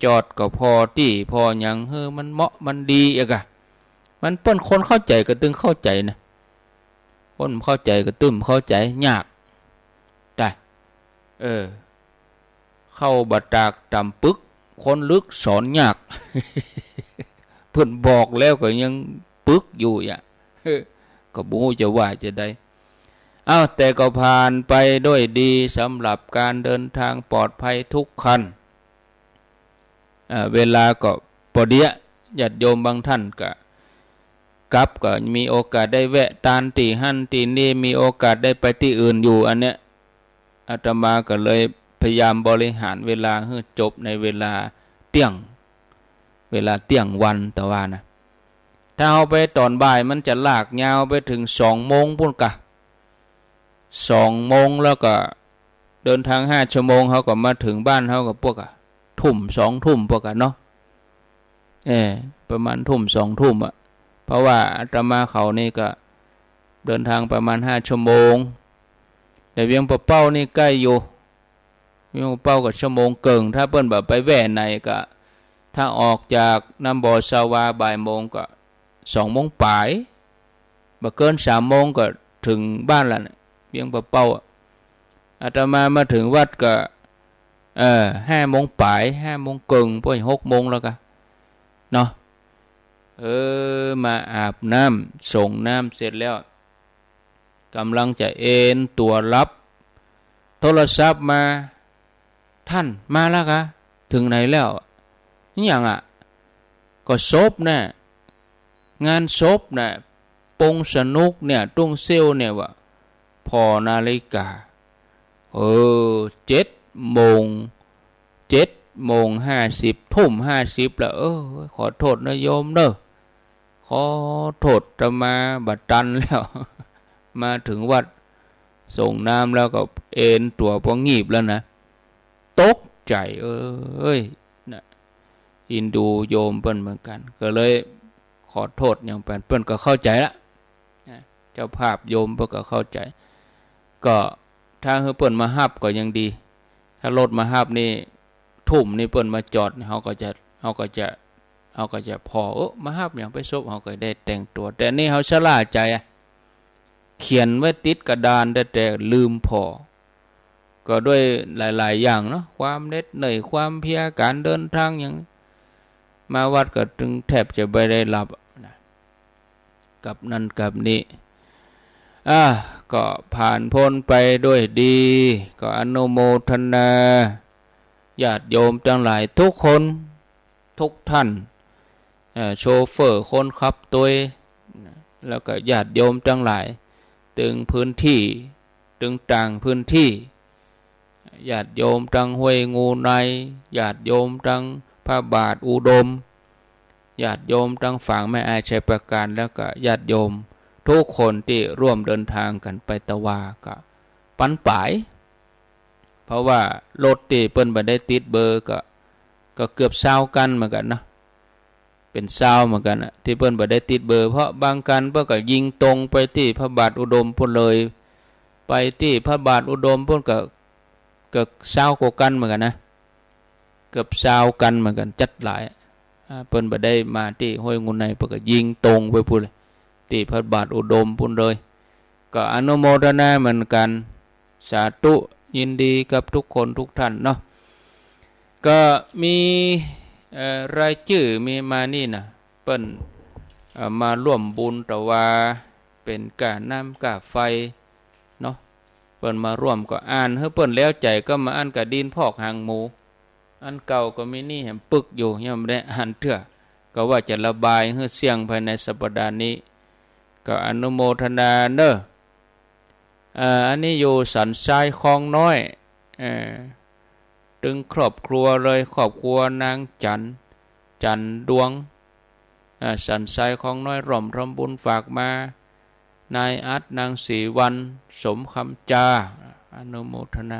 จอดก็ผ่อตี้ผ่อหยังหื้อมันเหมาะมันดีอะก่ะ มันเปิ้นคนเข้าใจ๋ก็ตึงเข้าใจ๋นะ คนบ่เข้าใจ๋ก็ตึงเข้าใจ๋ ยาก ตาย เออ เข้าบ่ตากต่ำปึก คนลึกสอนยาก เปิ้นบอกแล้วก็ยังปึกอยู่อะ เออ ก็บ่ฮู้จะว่าจะใด อ้าว แต่ก็ผ่านไปด้วยดีสำหรับการเดินทางปลอดภัยทุกคัน อ่า เวลาก็ปอเดียะ ญาติโยมบางท่านก็กลับ ก็มีโอกาสได้แวะตานตี้หั้นตี้นี่ มีโอกาสได้ไปตี้อื่นอยู่ อันเนี้ย อาตมาก็เลยพยายามบริหารเวลาหื้อจบในเวลาเตี้ยง เวลาเตี้ยงวัน แต่ว่านะ ถ้าเฮาไปต๋อนบ่ายมันจะลากยาวไปเถิงสองโมงปู้นก่ะ สองโมงแล้วก็เดินทางห้าชั่วโมง เฮาก็มาเถิงบ้านเฮาก็ปวกอะ ทุ่ม สองทุ่มปวกอะเนาะ เออ ประมาณทุ่ม สองทุ่มอะ เพราะว่าอาตมาเขานี่ก็เดินทางประมาณห้าชั่วโมง แต่เวียงปะเป้านี่ใก้อยู่ เวียงปะเป้าก็ชั่วโมงเกิ่ง ถ้าเปิ้นบ่ไปแว่ไหนก็ ถ้าออกจากน้ำบ่อสาวาบ่ายโมงก็สองโมงป๋าย บ่เกินสามโมงก็เถิงบ้านละนะ เวียงปะเป้าอะ อาตมามาเถิงวัดก็ เออ ห้าโมงป๋าย ห้าโมงเกิ่ง ป้อยหกโมงแล้วก่ะ เนาะ เออ มาอาบน้ำ สรงน้ำเสร็จแล้ว ก่ำลังจะเอนตั๋วหลับ โทรศัพท์มา ท่านมาแล้วก่ะ เถิงไหนแล้ว อะหยังอะ ก็ศพน่ะ งานศพน่ะ ปงสนุกเนี่ย ตุ้งเซี้ยวเนี่ย ว่าผ่อนาฬิกา เออ เจ็ดโมง เจ็ดโมงห้าสิบ ทุ่มห้าสิบแล้ว เออ ขอโทษนะโยมเน่อ ขอโทษ อาตมาบ่ตันแล้ว มาเถิงวัด สรงน้ำแล้วก็เอนตั๋วปองีบแล้วนะ ตกใจ๋ เอ้ย นะ เอ็นดูโยมเปิ้นเหมือนกั๋น ก็เลยขอโทษหยังไป เปิ้นก็เข้าใจ๋ละ นะ เจ้าภาพโยมเปิ้นก็เข้าใจ๋ ก็ถ้าหื้อเปิ้นมาฮับก็ยังดี ถ้ารถมาฮับนี่ ทุ่มนี่เปิ้นมาจอด เฮาก็จะ เฮาก็จะ เฮาก็จะผ่อ เออ มาฮับหยังไปศพ เฮาก็ได้แต่งตั๋ว แต่นี่เฮาชะล่าใจ๋อะ เขียนไว้ติดกระดานแต่ แต่ลืมผ่อ ก็ด้วยหลายๆ อย่างเนาะ ความเหน็ดเหนื่อย ความเพลีย ก๋านเดินตางหยัง มาวัดก็ตึงแทบจะบ่ได้หลับนะ กับนั่นกับนี่ อ่ะ ก็ผ่านพ้นไปด้วยดี ก็อนุโมทนา ญาติโยมตังหลายทุกคน ทุกท่าน เอ่อ โชเฟอร์ คนขับตวย แล้วก็ญาติโยมตังหลาย ตึงพื้นตี้ ตึงต่างพื้นตี้ ญาติโยมตังห้วยงูใน ญาติโยมตังพระบาทอุดม ญาติโยมตังฝางแม่อายชัยปราการ แล้วก็ญาติโยมทุกคนตี้ร่วมเดินตางกั๋นไปตะวา ก็ปันป๋าย เพราะว่ารถตี้เปิ้นบ่ได้ติดเบอร์ก็ ก็เกือบซาวคันเหมือนกั๋นเนาะ เป๋นซาวเหมือนกั๋นอะ ตี้เปิ้นบ่ได้ติดเบอร์ เพราะบางคันเปิ้นก็ยิงตรงไปตี้พระบาทอุดมปู้นเลย ไปตี้พระบาทอุดมปู้นก็ ก็ซาวกว่ากั๋นเหมือนกั๋นนะ เกือบซาวกั๋นเหมือนกั๋น จั๊ดหลาย อ่า เปิ้นบ่ได้มาตี้ห้วยงูใน เปิ้นก็ยิงตรงไปปู้นเลย ตี้พระบาทอุดมปู้นเลย ก็อนุโมทนาเหมือนกั๋น สาธุ ยินดีกับทุกคนทุกท่านเนาะ ก็มี เอ่อ รายจื้อมีมานี่นะ เปิ้น เอ่อ มาร่วมบุญ แต่ว่าเป๋นก้าน้ำก้าไฟเนาะ เปิ้นมาร่วมก็อ่านหื้อเปิ้นแล้วใจ๋ ก็มาอั้นกาดินพอกหางหมู อันเก่าก็มีนี่แหมปึกอยู่ ยังบ่ได้อ่านเตื้อ ก็ว่าจะระบายหื้อเสี้ยงภายในสัปดาห์นี้ ก็อนุโมทนาเน่อ เอ่อ อันนี้อยู่สันทรายคลองน้อย เอ่อ ตึงครอบครัวเลย ครอบครัวนางจันทร์ จันทร์ดวง อ่า สันทรายคลองน้อย ร่วมทำบุญฝากมา นายอัด นางศรีวรรณ สมคำจา อนุโมทนา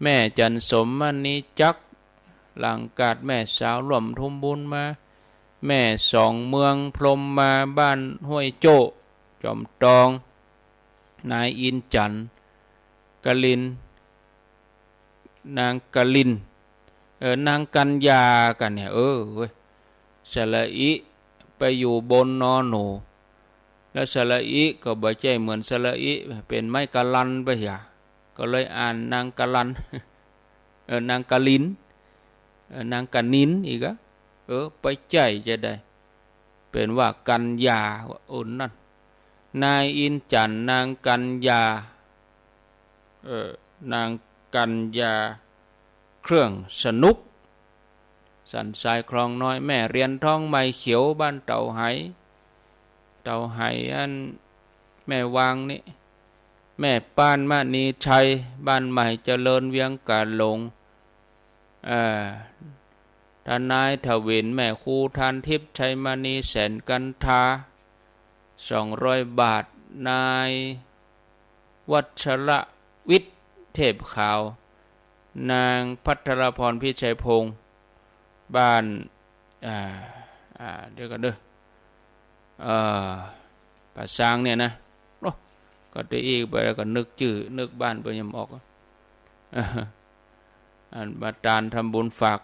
แม่จันทร์สม มณีจักร หลังกาด แม่สาว ร่วมทำบุญมา แม่สองเมือง พรหมมา บ้านห้วยโจ้ จอมตอง นายอินทร์จันทร์ กลิน นางกลิน เออ นางกัญญากั๋นเนี่ย เออ เว้ย สระอิ ไปอยู่บนนอหนู แล้วสระอิก็บ่ใจ้เหมือนสระอิ เป๋นไม้กะลันไปเหีย ก็เลยอ่านนางกะลัน เออ นางกะลิน เออ นางกะนินอีกอะ เออ ไปใจ้จะใด เป๋นว่ากัญญา ว่าอั้นนั่น นายอินทร์จันทร์ นางกัญญา เอ่อ นางกัญญา เครื่องสนุก สันทรายคลองน้อย แม่เหรียญทอง ไม้เขียว บ้านเต่าไห เต่าไห อันแม่วางนี่ แม่ป้าน มณีชัย บ้านใหม่เจริญ เวียงก๋าหลง เอ่อ ทนายถวิน แม่ครูทานทิพย์ ชัยมณี แสนกันทา สองร้อยบาท นายวัชรวิทย์ เทพขาว นางภัทรพร พิชัยพงษ์ บ้าน อ่า อ่า เดี๋ยวก่อนเด้อ เอ่อ ป่าซางเนี่ยนะ โอ้ ก็ตะอี้ไปแล้วก็นึกจื้อ นึกบ้านไปยังบ่ออก อันมาตานทำบุญฝาก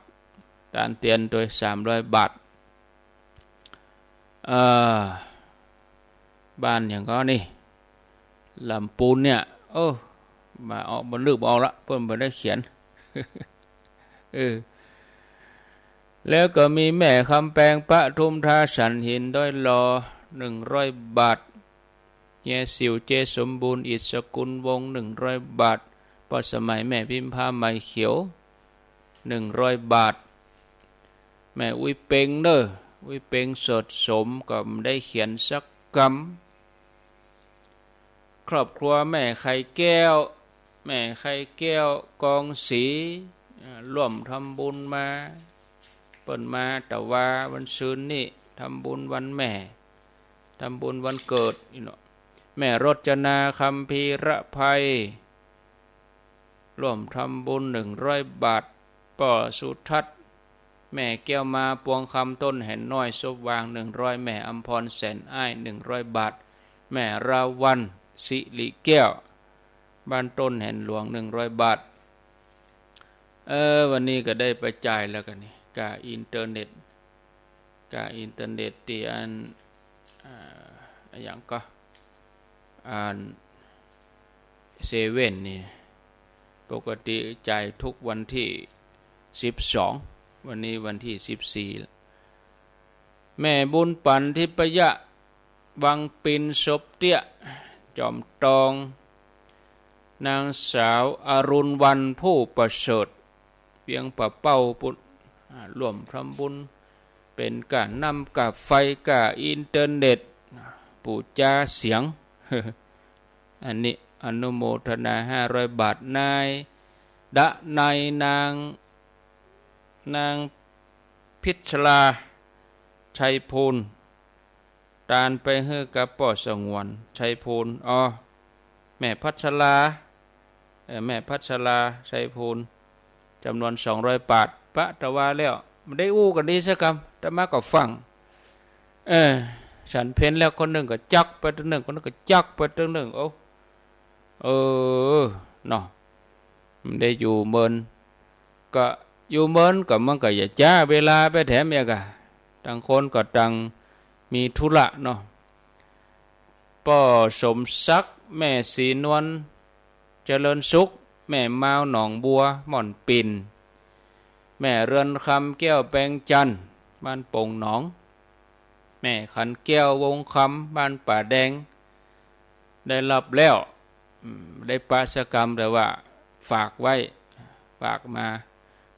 ตานเตียนตวย สามร้อยบาท เอ่อ บ้านหยังก่อนี่ ลำปูนเนี่ย โอ้ บ่ออก บ่นึกบ่ออกละ เปิ้นบ่ได้เขียน เออ แล้วก็มีแม่คำแปง ปทุมธา สันหิน ดอยหล่อ หนึ่งร้อยบาท เฮียสิว เจสมบูรณ์ อิศกุลวงศ์ หนึ่งร้อยบาท ป้อสมัย แม่พิมพา ไม้เขียว หนึ่งร้อยบาท แม่อุ๊ยเปงเน่อ อุ๊ยเปง สดสม ก็บ่ได้เขียนสักกำ ครอบครัวแม่ไข่แก้ว แม่ไข่แก้ว กองศรี อ่า ร่วมทำบุญมา เปิ้นมาตะวาวันซืนนี่ ทำบุญวันแม่ ทำบุญวันเกิดนี่เนาะ แม่รจนา คัมภีรไพ ร่วมทำบุญ หนึ่งร้อยบาท ป้อสุทัศน์ แม่แก้วมา ปวงคำ ต้นแหนน้อย ซบวาง หนึ่งร้อย แม่อำพร แสนอ้าย หนึ่งร้อยบาท แม่ราวัณ สิริแก้ว บ้านต้นแหนหลวง หนึ่งร้อยบาท เออ วันนี้ก็ได้ไปจ่ายแล้วกั๋นนี่ ก้าอินเทอร์เน็ต ก้าอินเทอร์เน็ตตี้อัน อ่า อะหยังก่อ อัน เซเว่นนี่ ปกติจ่ายทุกวันตี้สิบสอง วันนี้วันตี้สิบสี่แล้ว แม่บุญปั๋น ทิพยะ วังปิน ศพเตี้ย จอมตอง นางสาวอรุณวรรณ ผู้ประเสริฐ เวียงป่าเป้าปุ้น อ่า ร่วมทำบุญ เป๋นก้าน้ำก้าไฟ ก้าอินเทอร์เน็ต ปู่จาเสียง อันนี้อนุโมทนา ห้าร้อยบาท นาย ดะไนย นาง นางพิชลา ชัยพูน ตานไปหื้อกับป้อสงวน ชัยพูน อ๋อ แม่พัชรา เอ่อ แม่พัชรา ชัยพูน จ๋ำนวนสองร้อยบาท ปะตะวาแล้ว บ่ได้อู้กั๋นดีสักกำ อาตมาก็ฟัง เออ ฉันเพลแล้วคนนึ่งก็จักไปตึงนึ่ง คนนึ่งก็จักไปตึงนึ่ง โอ้ เออ เนาะ ได้อยู่เมิน ก็อยู่เมินก็มันก็อย่าจ๊าเวลาไปแถมเอียกอะ ต่างคนก็ต่างมีธุระเนาะ ป้อสมศักดิ์ แม่ศรีนวล เจริญสุข แม่มาวหนองบัว ม่อนปิ่น แม่เรือนคำ แก้วแปงจันทน์ บ้านโป่งหนอง แม่ขันแก้ว วงคำ บ้านป่าแดง ได้ฮับแล้ว อืม ได้ปะสักกำ แต่ว่าฝากไว้ ฝากมา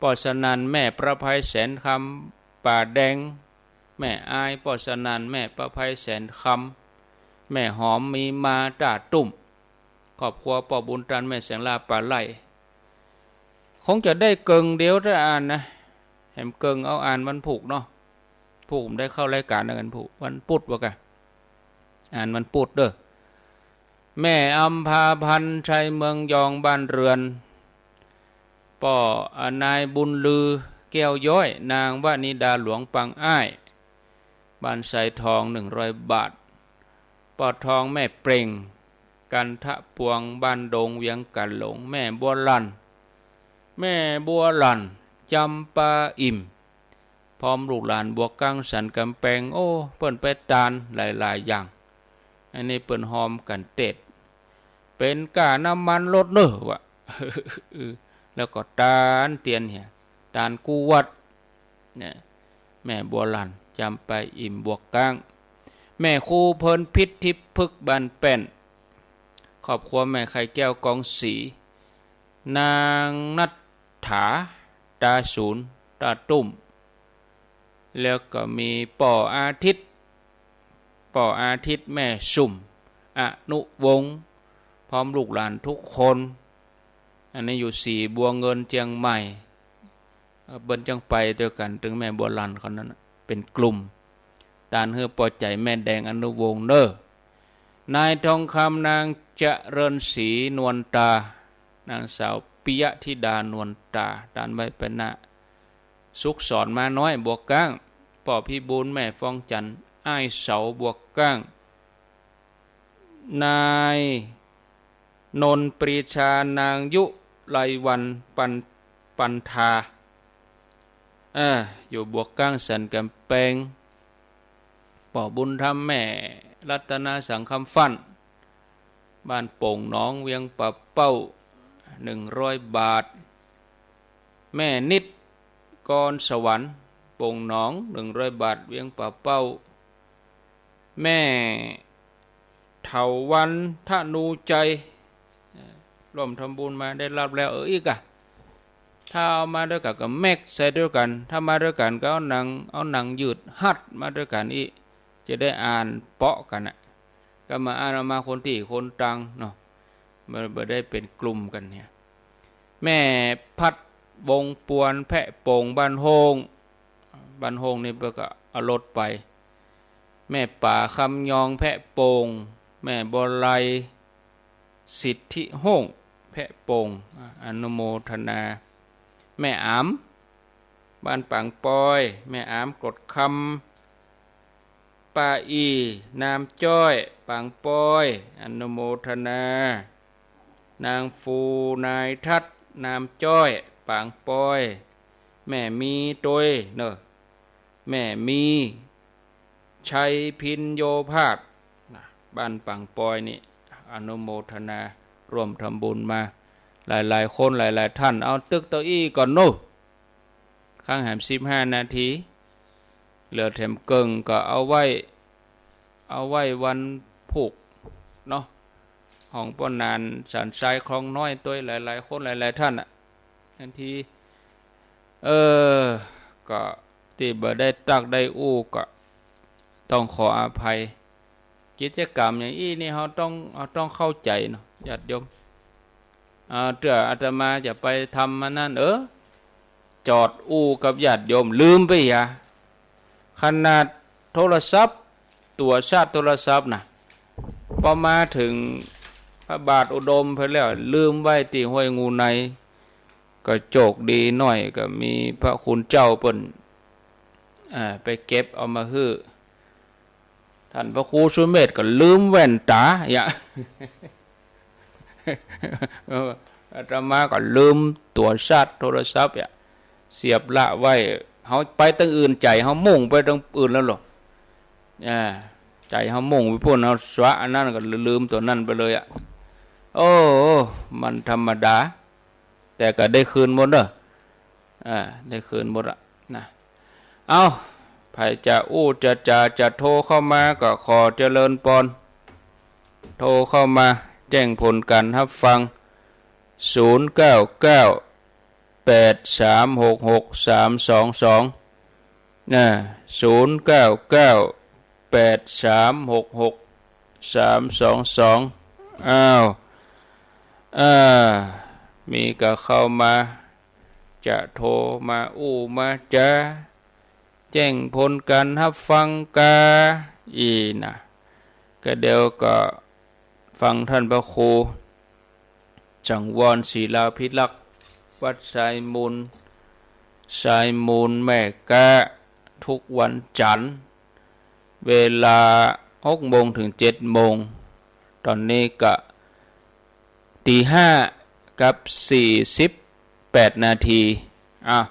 ป้อสนั่น แม่ประภัยแสนคำ ป่าแดง แม่อาย ป้อสนั่น แม่ประภัยแสนคำ แม่หอม มีมา ต้าตุ้ม ครอบครัวป้อบุญตัน แม่แสงลา ป่าไร่ คงจะได้เกิ่งเดียวถ้าอ่านนะ แหมเกิ่งเอาอ่านวันพุธเนาะ พุธผมได้เข้ารายก๋านนะ วันพุธ วันพุธวะกะ อ่านวันพุธเด้อ แม่อำภาพันธ์ ชัยเมืองยอง บ้านเรือน ป้อ อ่า นายบุญลือ แก้วย้อย นางวนิดา หลวงปังอ้าย บ้านไซทอง หนึ่งร้อยบาท ป้อทอง แม่เปล่ง กันทะปวง บ้านดง เวียงก๋าหลง แม่บัวหลั่น แม่บัวหลั่น จำปาอิ่ม พร้อมลูกหลาน บวกกัง สันก๋ำแปง โอ้ เปิ้นไปตานหลายๆ อย่าง อันนี้เปิ้นฮอมกั๋นเตศ เป๋นก้าน้ำมันรถเน่อวะ แล้วก็ตานเตียนเหีย ตานกู้วัด เนี่ย แม่บัวหลั่น จำปาอิ่ม บวกกัง แม่ครูเพลินพิษ ทิพย์พฤกษ์ บ้านแป้น ครอบครัวแม่ไข่แก้ว กองศรี นางณัฐฐา ตาศูนย์ ต้าตุ้ม แล้วก็มีป้ออาทิตย์ ป้ออาทิตย์ แม่สุม อนุวงศ์ พร้อมลูกหลานทุกคน อันนี้อยู่สีบัวเงิน เจียงใหม่ เอ่อ เปิ้นจั้งไปตวยกั๋น ตึงแม่บัวหลั่นเขานั้นน่ะ เป๋นกลุ่ม ตานหื้อป้อใจ๋ แม่แดง อนุวงศ์เน่อ นายทองคำ นางเจริญศรี นวลตา นางสาวปิยะธิดา นวลตา ตานไว้ไปหน้า สุขสอน ม้าน้อย บวกกัง ป้อพิบูล แม่ฟองจันทน์ อ้ายเสา บวกกัง นายนนท์ปรีชา นางยุไลวรรณ ปัน ปันธา เออ อยู่บวกกัง สันก๋ำแปง ป้อบุญธรรม แม่รัตนา สังคำฟั่น บ้านโป่งหนอง เวียงป่าเป้า หนึ่งร้อยบาท แม่นิด กรสวรรค์ โป่งหนอง หนึ่งร้อยบาท เวียงป่าเป้า แม่เถาวัลย์ ธนูชัย เอ่อ ร่วมทำบุญมา ได้ฮับแล้ว เออ อี้กะ ถ้าเอามาตวยกั๋นก็แม็กใส่ตวยกั๋น ถ้ามาตวยกั๋นก็เอาหนัง เอาหนังยืดฮัดมาตวยกั๋นอี้ จะได้อ่านเปาะกั๋นน่ะ ก็มาอ่านเอามาคนตี้คนตังเนาะ บ่ บ่ได้เป๋นกลุ่มกั๋นเนี่ย แม่พัด วงศ์ปวน แพะโป่ง บ้านโฮ่ง บ้านโฮ่งนี่เปิ้นก็เอารถไป แม่ป๋า คำยอง แพะโป่ง แม่บัวไล สิทธิโฮ่ง แพะโป่ง อ่ะ อนุโมทนา แม่อาม บ้านปางปอย แม่อาม กดคำ ป้าอี่ นามจ้อย ปางปอย อนุโมทนา นางฟู นายทัศน์ นามจ้อย ปางปอย แม่มีตวยเน่อ แม่มี ชัยพินโยภาส นะ บ้านปางปอยนี่ อนุโมทนา ร่วมทำบุญมา หลายๆ คน หลายๆ ท่าน เอาตึกเต้าอี้ก่อนเน่อ ข้างแหมสิบห้านาที เหลือแถมเกิ่งก็เอาไว้ เอาไว้วันพุธเนาะ ของป้อนาน สันทราย คลองน้อย ตวยหลายๆ คน หลายๆ ท่านน่ะ นาที เออ ก็ตี้บ่ได้ตรัสได้อู้ก็ต้องขออภัย กิจกรรมอย่างอี้นี่เฮาต้อง เฮาต้องเข้าใจ๋เนาะ ญาติโยม อ่า เตื้ออาตมาจะไปทำอันนั้น เออ จอดอู้กับญาติโยม ลืมไปเหีย ขนาดโทรศัพท์ ตั๋วชาร์จโทรศัพท์น่ะ ปอมาเถิงพระบาทอุดมไปแล้ว ลืมไว้ตี้ห้วยงูใน ก็โจคดีหน้อย ก็มีพระคุณเจ้าเปิ้น อ่า ไปเก็บเอามาหื้อ ท่านพระครูสุเมธก็ลืมแว่นต๋า เหีย เออ อาตมาก็ลืมตั๋วชาร์จโทรศัพท์อะ เสียบละไว้ เฮาไปตางอื่น ใจ๋เฮามุ่งไปตางอื่นแล้วหรอ อ่า ใจ๋เฮามุ่งไปปู๊น เฮาสวะอันนั้นก็ลืมตั๋วนั้นไปเลยอะ โอ้ มันธรรมดา แต่ก็ได้คืนหมดเน่อ อ่า ได้คืนหมดอะนะ เอ้า ใผจะอู้จะจ๋าจะโทรเข้ามาก็ขอเจริญปอน โทรเข้ามาแจ้งผลก๋านฮับฟัง ศูนย์เก้าเก้า แปดสามหกหกสามสองสอง นะ ศูนย์เก้าเก้า แปดสามหกหกสามสองสอง อ้าว อ่า มีก็เข้ามา จะโทรมาอู้มาจ๋า แจ้งผลก๋านฮับฟังกา อี้นะ ก็เดี๋ยวก็ฟังต้านพระครู สังวรศิลาภิรักษ์ วัดทรายมูล ทรายมูลแม่ก๊า ทุกวันจันทร์ เวลาหกโมงเถิงเจ็ดโมง ต๋อนนี้ก็ ตีห้ากับสี่สิบแปดนาที อ้าว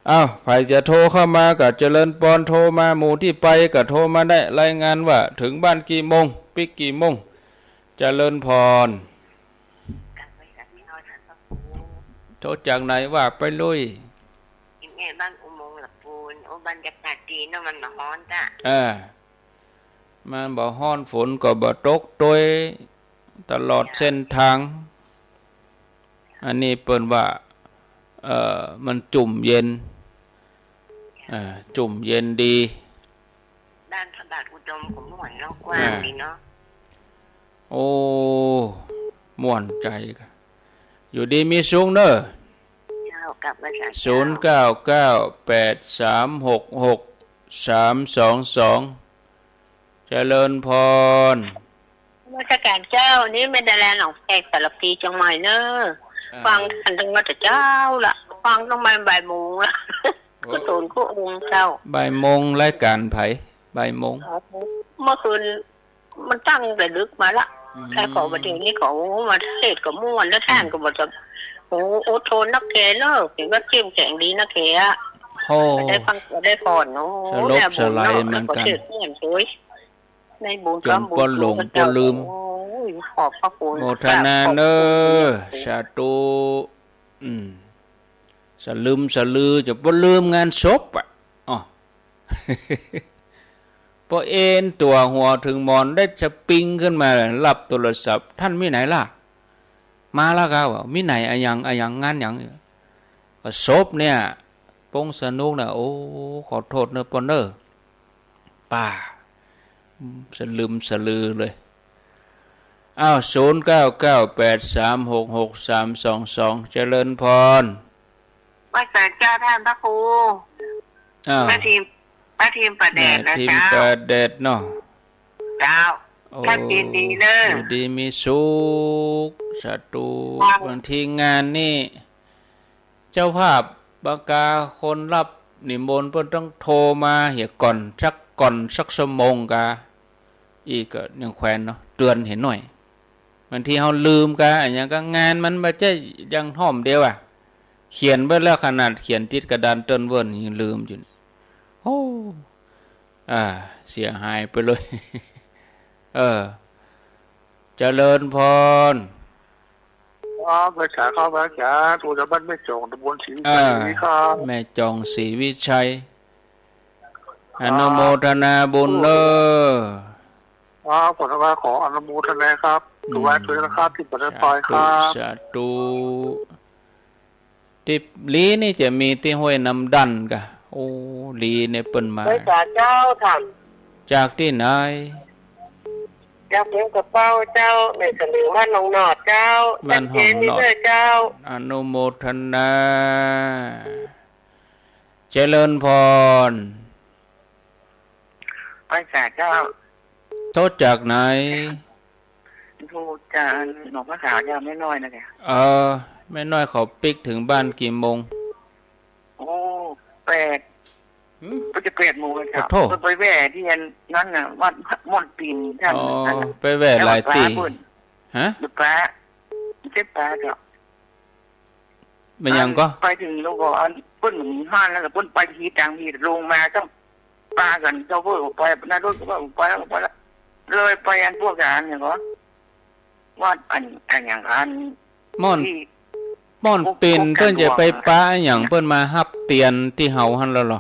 อ้าว ใผจะโทรเข้ามาก็เจริญปอน โทรมา หมู่ตี้ไปก็โทรมาได้ รายงานว่าเถิงบ้านกี่โมง ปิกกี่โมง เจริญพร โทรจากไหนว่าไปเลย แม่บ้านอุโมงค์ละปูน โอ้ บรรยากาศดีเนาะ มันบ่ฮ้อนจ้ะ เออ มันบ่ฮ้อน ฝนก็บ่ตกตวย ตลอดเส้นทาง อันนี้เปิ้นว่า เอ่อ มันจุ่มเย็น เอ่อ จุ่มเย็นดี ด้านพระบาทอุดมก็ม่วนเนาะ กว้างดีเนาะ โอ้ ม่วนใจ๋ อยู่ดีมีสุขเน่อ เจ้า กราบไหว้สาธุ ศูนย์เก้าเก้า แปดสามหกหกสามสองสอง เจริญพร นมัสก๋านเจ้า นี่แม่ดาราหนองแฝก สารภี เจียงใหม่เน่อ อ่า ฟังต้านมาแต่เจ๊าละ ฟังตั้งแต่บ่ายโมงละ โอ้ กุศลกุองค์เจ้า บ่ายโมงรายก๋านใผ บ่ายโมง เมื่อคืน มันตั้งแต่ดึกมาละ อืม แล้วก็บ่าเดี่ยวนี้ก็ โอ้ มาเทศน์ก็ม่วน แล้วต้านก็บอกจะ โอ้ อดทนนักแกเน่อ เห็นว่าเข้มแข็งดีนักแกอะ โอ้ ได้ฟัง ได้ผ่อนเนาะ สลบสลายเหมือนกั๋น แล้วบุญเนาะ แล้วก็เทศน์ม่วนโอย ได้บุญ จ๋น กำบุญ ป้อหลง ป้อลืม โอ้ย ขอบพระคุณ โมทนาเน่อ ขอบคุณ สาธุ อืม สลึมสลือ จ๋นป้อลืมงานศพอะ อ้อ ป้อเอนตั๋วหัวเถิงหมอน ได้สะปิงขึ้นมา ฮับโทรศัพท์ ต้านมีไหนล่ะ มาแล้วครับ มีไหน อะหยัง อะหยัง งานหยัง ก็ศพเนี่ย ปงสนุกเนี่ย โอ้ ขอโทษเน่อป้อเน่อ ป้า สลึมสลือเลย อ้าว ศูนย์เก้าเก้าแปดสามหกหกสามสองสอง เจริญพร ไหว้สาเจ้าต้านพระครู อ้าว ป้าทิม ป้าทิมป่าแดดนะ แม่ทิม เจ้า ป่าแดดเนาะ เจ้า โอ้ ต้านยินดีเน่อ อยู่ดีมีสุข สาธุ เจ้า บางทีงานนี่ เจ้าภาพบางกาคนฮับนิมนต์เปิ้นต้องโทรมาเหียก่อนสัก ก่อนสักชั่วโมงกา อี้ก็ยังแควนเนาะ เตื๋อนเหียหน่อย บางทีเฮาลืมกา อะหยังกา งานมันบ่ใจ้อย่างถ่อมเดียวอะ เขียนไว้แล้ว ขนาดเขียนติดกระดานเติ้นเวิ่นยังลืมอยู่นี่ โอ้ อ่า เสียหายไปเลย เออ เจริญพร ครับ ไหว้สาครับ อาจ๋ารย์ โทรจากบ้านแม่จ่อง ตำบลศรีวิชัย อ่า ครับ แม่จ่องศรีวิชัย ครับ อนุโมทนาบุญเน่อ ครับ ผมก็ขออนุโมทนาครับ อืม ถูกวันถูกนะครับ ที่ปฏิบัติธรรมครับ สาธุ สาธุ ตี้ลีนี่จะมีตี้ห้วยน้ำดันกา โอ้ ลีเนี่ยเปิ้นมา ไหว้สาเจ้าท่าน จากตี้ไหน จากเมืองกระเป้าเจ้า แม่สะหลิวบ้านหนองหนอดเจ้า บ้านหนองหนอด ชัดเจนนี่เน่อเจ้า อนุโมทนา เจริญพร ไหว้สาเจ้า โทรจากไหน โทรจากหนองพระขาวเจ้า แม่น้อยนะแก เออ แม่น้อยเขาปิ๊กเถิงบ้านกี่โมง โอ้ แปด หืม ก็จะแปดโมงแล้วเจ้า ขอโทษ ก็ไปแว่ที่อันนั้นน่ะ วัดม่อนปิ่นท่าน อ๋อ นั่นน่ะ ไปแว่หลายตี้ วัดป่าเปิ้น ฮะ วัดป่า เจ้าป่าเจ้า เป๋นหยังก่อ ไปเถิงแล้วก็อันเปิ้นมีฮ้านแล้วก็เปิ้นไปตี้ตังตี้ ลงมาต้องปากั๋น โชเฟอร์ก็ไป นายรถก็ว่าไปแล้ว ไปแล้ว เลยไปอันพวกอันหยังก่อ วัดอัน อันหยังอัน ม่อน ตี้ ม่อนเป๋นเปิ้นจะไปปาอะหยัง เปิ้นมาฮับเตียนตี้เฮาหั้นแล้วเหรอ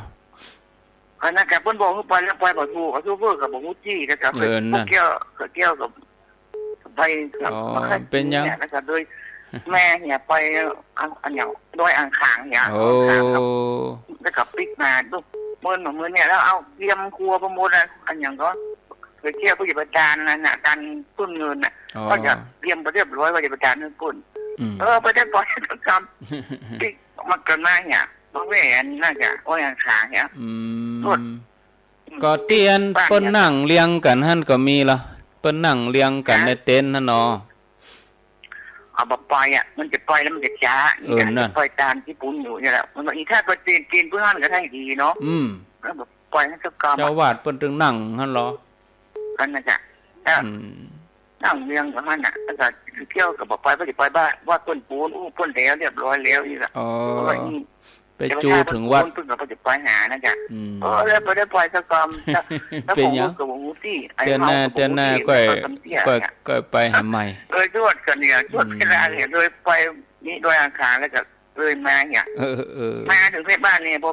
อันนั้นก็เปิ้นบอกหื้อไปแล้วไปบ่ถูก โชเฟอร์ก็บ่ฮู้ตี้ แล้วก็ไป เออ นั่น เกี่ยว เกี่ยวกับ ไปกับ อ๋อ มาให้ เป๋นหยัง เนี่ย แล้วก็โดยแม่เนี่ยไป อัน อันหยัง ดอยอ่างขางเนี่ย โอ้ อ่างขางครับ แล้วก็ปิ๊กมาลูก เปิ้นมาเมื่อเนี่ย แล้วเอาเตรียมครัวไปหมดอะ อันหยังก่อ ไปเที่ยวผู้ใหญ่ประจานนั่นน่ะ การปล้นเงินน่ะ อ๋อ ก็จะเตรียมไปเรียบร้อยว่าจะไปจ่ายเงินปล้น อืม เออ ไปได้ปล่อยกำ ปิ๊กมาเกินมาเนี่ย มาแว่อันน่าจะ โอ้ย อ่างขางเนี่ย อืม รถ ก็ตี้อัน บ้านเนี่ย เปิ้นนั่งเรียงกั๋นหั้นก็มีเหรอ เปิ้นนั่งเรียงกั๋น ฮะ ในเต็นท์หั้นเนาะ เอาบ่ไปอะ มันจะไปแล้วมันจะจ๊า เออ นี่นะ นั่น ไปตามตี้ปุ้นอยู่เนี่ยแหละ มันบอกอีถ้าไปเตียน เตียนเปิ้นหั้นก็ได้ดีเนาะ อืม แล้วบ่ไปหั้นสักกำอะ เจ้าอาวาสเปิ้นตึงนั่งหั้นเหรอ อันนั้นจ้ะ แล้ว อืม นั่งเรียงกั๋นหั้นน่ะ แล้วก็เที่ยวก็บ่ไป บ่ได้ไปบ้าน วัดเปิ้นปูน อู้ เปิ้นแล้วเรียบร้อยแล้วนี่ล่ะ อ๋อ เพราะว่าอี ไปจู๋เถิงวัด เปิ้นก็บ่ได้ไปหานะจ๊ะ อืม เออ แล้วบ่ได้ไปสักกำ แล้ว เป๋นหยัง ผมก็บ่ฮู้ตี้ ไอ้ เตื้อหน้า เฮาก็บ่ฮู้ตี้ เตื้อหน้าก้อย แล้วก็ตำเตี้ย ก้อย เนี่ย ก้อยไปหาใหม่ เออ จวดกั๋นเนี่ย จวด อืม เวลาเนี่ย เลยไปนี่ดอยอ่างขางแล้วก็เลยมาเนี่ย เออ เออ มาเถิงเทศบ้านเนี่ย พอ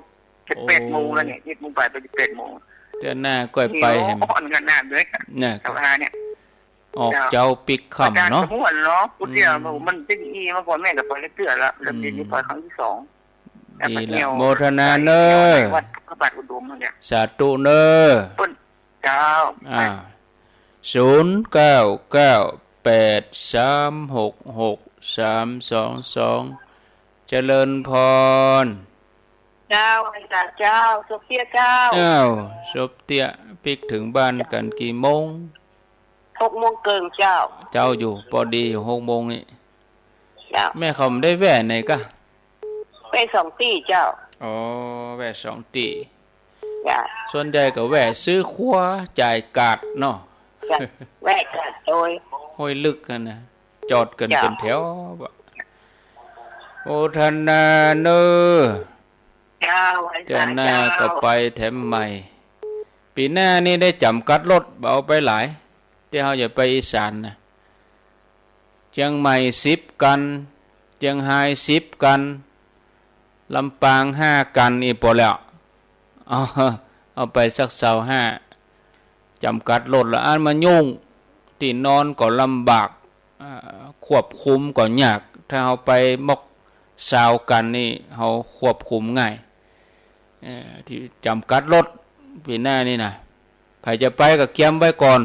จะ โอ้ แปดโมงแล้วเนี่ย เจ็ดโมงปลายไปจะแปดโมง เตื้อหน้าก้อยไปแหม หิวอ่อนขนาดเลย เนี่ย สภาเนี่ย ออกเจ๊าปิ๊กค่ำเนาะ อาจารย์สมวนเนาะ ผู้เดียว อืม มันจะดีมาก่อน แม่ก็ไปแล้วเตื้อละ แล้วเดี๋ยวนี้ไปครั้งที่สอง ดีละ แล้วก็เที่ยว โมทนาเน้อ วัดพระบาทอุดมเนี่ย สาธุเน้อ เปิ้น เจ้า อ่า ศูนย์เก้าเก้าแปดสามหกหกสามสองสอง เจริญพร เจ้า ไหว้สาเจ้า สบเตี้ยเจ้า อ้าว สบเตี้ย ปิ๊กเถิงบ้านกั๋นกี่โมง หกโมงเกิ่งเจ้า เจ๊าอยู่ ปอดีอยู่ หกโมงนี่ เจ้า แม่เขาบ่ได้แว่ไหนก่ะ แว่สองตี้เจ้า อ๋อ แว่สองตี้ เจ้า ส่วนใหญ่ก็แว่ซื้อครัว จ่ายก๊าดเนาะ เจ้า แว่ก๊าดโดย ห้วยลึกหั้นนะ จอดกั๋น เจ้า เป๋นแถวบ่ โมทนาเน้อ เจ้า ไหว้สาเจ้า เตื้อหน้าก็ไปแถมใหม่ ปี๋หน้านี่ได้จ๋ำกัดรถ บ่เอาไปหลาย ตี้เฮาจะไปอีสานน่ะ เจียงใหม่สิบคัน เจียงฮายสิบคัน ลำปางห้าคัน อี่ปอแล้ว เอา เอาไปสักซาวห้า จ๋ำกัดรถละ อันมันยุ่ง ตี้นอนก็ลำบาก อ่า ควบคุมก็ยาก ถ้าเฮาไปม็อกซาวคันนี่ เฮาควบคุมง่าย เอ่อ ตี้จ๋ำกัดรถ ปี๋หน้านี่นะ ใผจะไปก็เกียมไว้ก่อน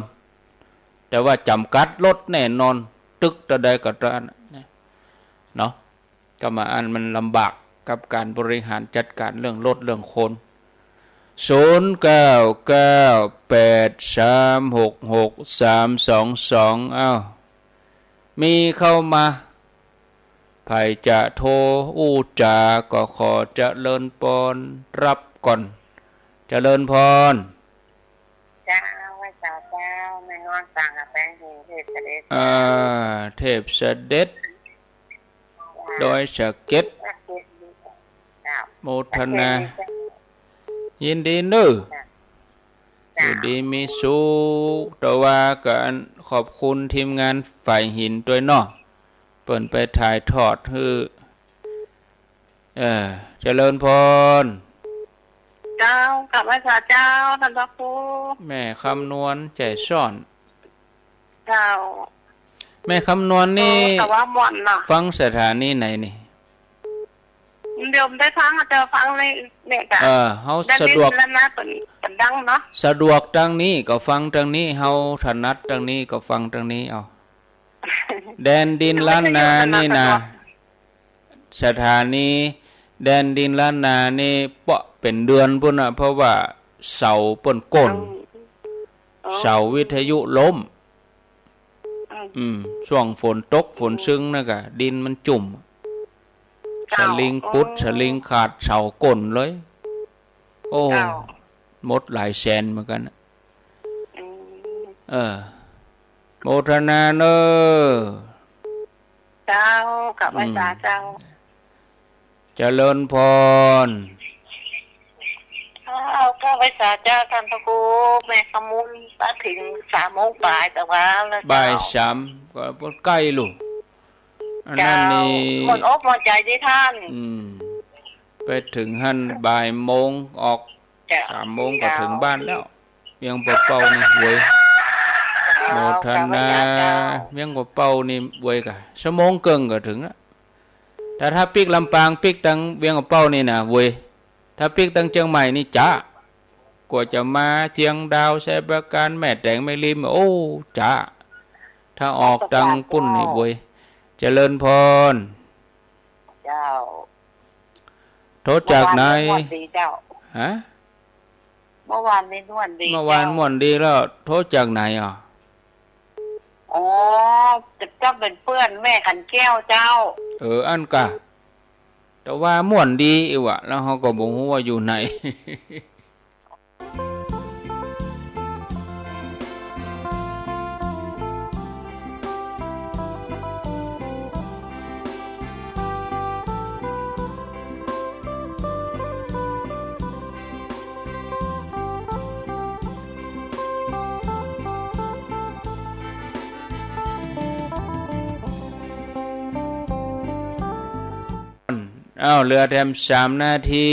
แต่ว่าจ๋ำกัดรถแน่นอน ตึกตะใดก็ตะอั้นนะ เนาะ ก็มาอันมันลำบากกับก๋านบริหารจัดก๋านเรื่องรถเรื่องคน ศูนย์เก้าเก้าแปดสามหกหกสามสองสอง อ้าว มีเข้ามา ใผจะโทรอู้จ๋าก็ขอเจริญปอนรับก่อน เจริญพร เจ้า ไหว้สาเจ้า แม่นวล สร้างกำแพงหิน เทพเสด็จ อ่า เทพเสด็จ ดอยสะเก็ด เจ้า โมทนา ยินดีเน้อ เจ้า อยู่ดีมีสุข แต่ว่าก็ขอบคุณทีมงานฝ่ายหินตวยเนาะ เปิ้นไปถ่ายทอดหื้อ เออ เจริญพร เจ้า กราบไหว้สาเจ้า ต้านพระครู แม่คำนวณ ใจซ่อน เจ้า แม่คำนวณนี่ โอ้ แต่ว่าม่วนเนาะ ฟังสถานีไหนนี่ เดี๋ยวได้ฟัง เจ้า ฟังในเน็ตอะ เออ เฮา ได้ยิน สะดวก แล้วนะ เปิ้น เปิ้นดังเนาะ สะดวกตางนี้ก็ฟังตางนี้ เฮาถนัดตางนี้ก็ฟังตางนี้เอา แดนดินล้านนานี่นะ สถานีแดนดินล้านนานี่เปาะเป๋นเดือนปู้นน่ะ เพราะว่าเสาเปิ้นโก้น อืม อ๋อ เสาวิทยุล้ม อืม อืม ช่วงฝนตก ฝน อืม ซึ่งนั่นกะ ดินมันจุ่ม เจ้า สลิงปุด อ๋อ สลิงขาด เสาโก้นเลย โอ้ เจ้า หมดหลายแสนเหมือนกั๋นน่ะ อืม เออ โมทนาเน้อ เจ้า กราบไหว้สาเจ้า อืม เจริญพร เจ้า เจ้า ไหว้สาเจ้าต้านพระครู แม่ขมูลมาเถิงสามโมงป๋ายตะวาแล้วเจ้า บ่ายสาม ก็ใก้ลูก อันนั้นนี่ เจ้า หมดอกหมดใจ๋ตี้ต้าน อืม ไปเถิงหั้นบ่ายโมงออก เจ้า สามโมงก็เถิงบ้านแล้ว เวียงป่าเป้านี่เวย เจ้า โมทนา เจ้า เวียงป่าเป้านี่เวยก่ะ ชั่วโมงเกิ่งก็เถิงละ แต่ถ้าปิ๊กลำปาง ปิ๊กตังเวียงป่าเป้านี่นะเวย ถ้าปิ๊กตังเจียงใหม่นี่จ๊ะ กว่าจะมาเจียงดาว ชัยปราการ แม่แตง แม่ริม โอ้ จ๊ะ ถ้าออกตังปุ้นนี่เวย เจริญพร เจ้า โทรจากไหน เมื่อวานนี้ม่วนดีเจ้า ฮะ เมื่อวานนี้ม่วนดี เมื่อวาน เจ้า ม่วนดีแล้ว โทรจากไหนอ่ะ อ๋อ จะต้องเป๋นเปื้อนแม่ขันแก้วเจ้า เออ อั้นก่ะ แต่ว่าม่วนดีอี้หวะ แล้วเฮาก็บ่ฮู้ว่าอยู่ไหน อ้าว เหลือแถมสามนาที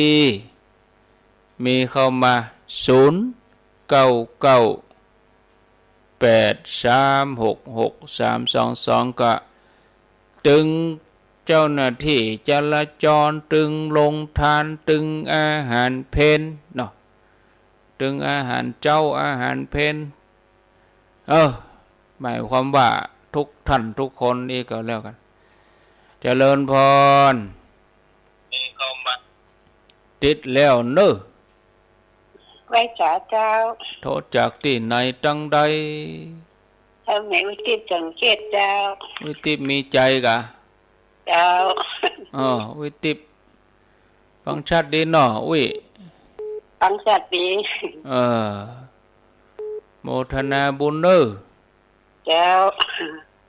มีเข้ามา ศูนย์ เก้า เก้า แปด สาม หก หก สาม สอง สอง ก็ ตึงเจ้าหน้าตี้จราจร ตึงโฮงตาน ตึงอาหารเพลเนาะ ตึงอาหารเจ๊า อาหารเพล เออ หมายความว่าทุกท่านทุกคนอี้ก็แล้วกั๋น เจริญพร ติดแล้วเนาะ ไหว้สาเจ้า โทรจากตี้ไหนตังใด เออ แม่อุทิศสังเกตเจ้า อุทิศมีใจ๋ก่ะ เจ้า อ๋อ อุทิศ ฟังชัดดีเนาะ อุ้ย ฟังชัดดี เออ โมทนาบุญเนาะ เจ้า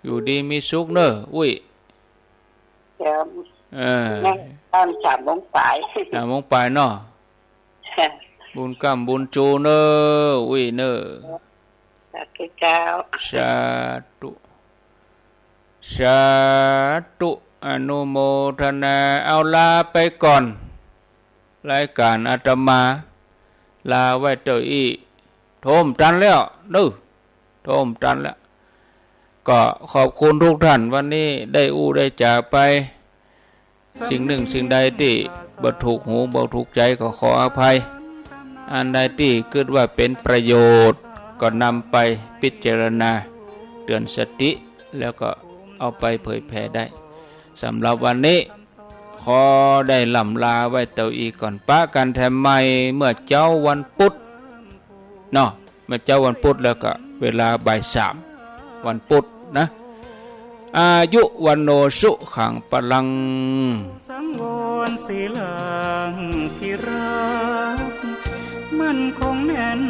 อยู่ดีมีสุขเนาะ อุ้ย เจ้า เออ แม่ต๋อนสามโมงป๋าย สามโมงป๋ายเนาะ บุญก้ำบุญจูเนาะ อุ้ยเนาะ สาธุเจ้า สาธุ สาธุ อนุโมทนา เอาลาไปก่อน รายก๋านอาตมา ลาไว้เต้าอี้ โทรบ่ตันแล้วเนาะ โทรบ่ตันแล้ว ก็ขอบคุณทุกท่าน วันนี้ได้อู้ได้จ๋าไป สิ่งนึ่งสิ่งใดตี้บ่ถูกหูบ่ถูกใจ๋ก็ขออภัย อันใดตี้กึ๊ดว่าเป๋นประโยชน์ก็นำไปพิจารณาเตือนสติ แล้วก็เอาไปเผยแผ่ได้ สำหรับวันนี้ขอได้ล่ำลาไว้เต้าอี้ก่อน ปะกั๋นแถมใหม่เมื่อเจ๊าวันปุ๊ด เนาะ เมื่อเจ๊าวันปุ๊ดแล้วก็เวลาบ่ายสาม วันปุ๊ดนะ อายุ วัณโณ สุขัง พลัง สังวร สีลัง ที่รัก มั่นคงแน่น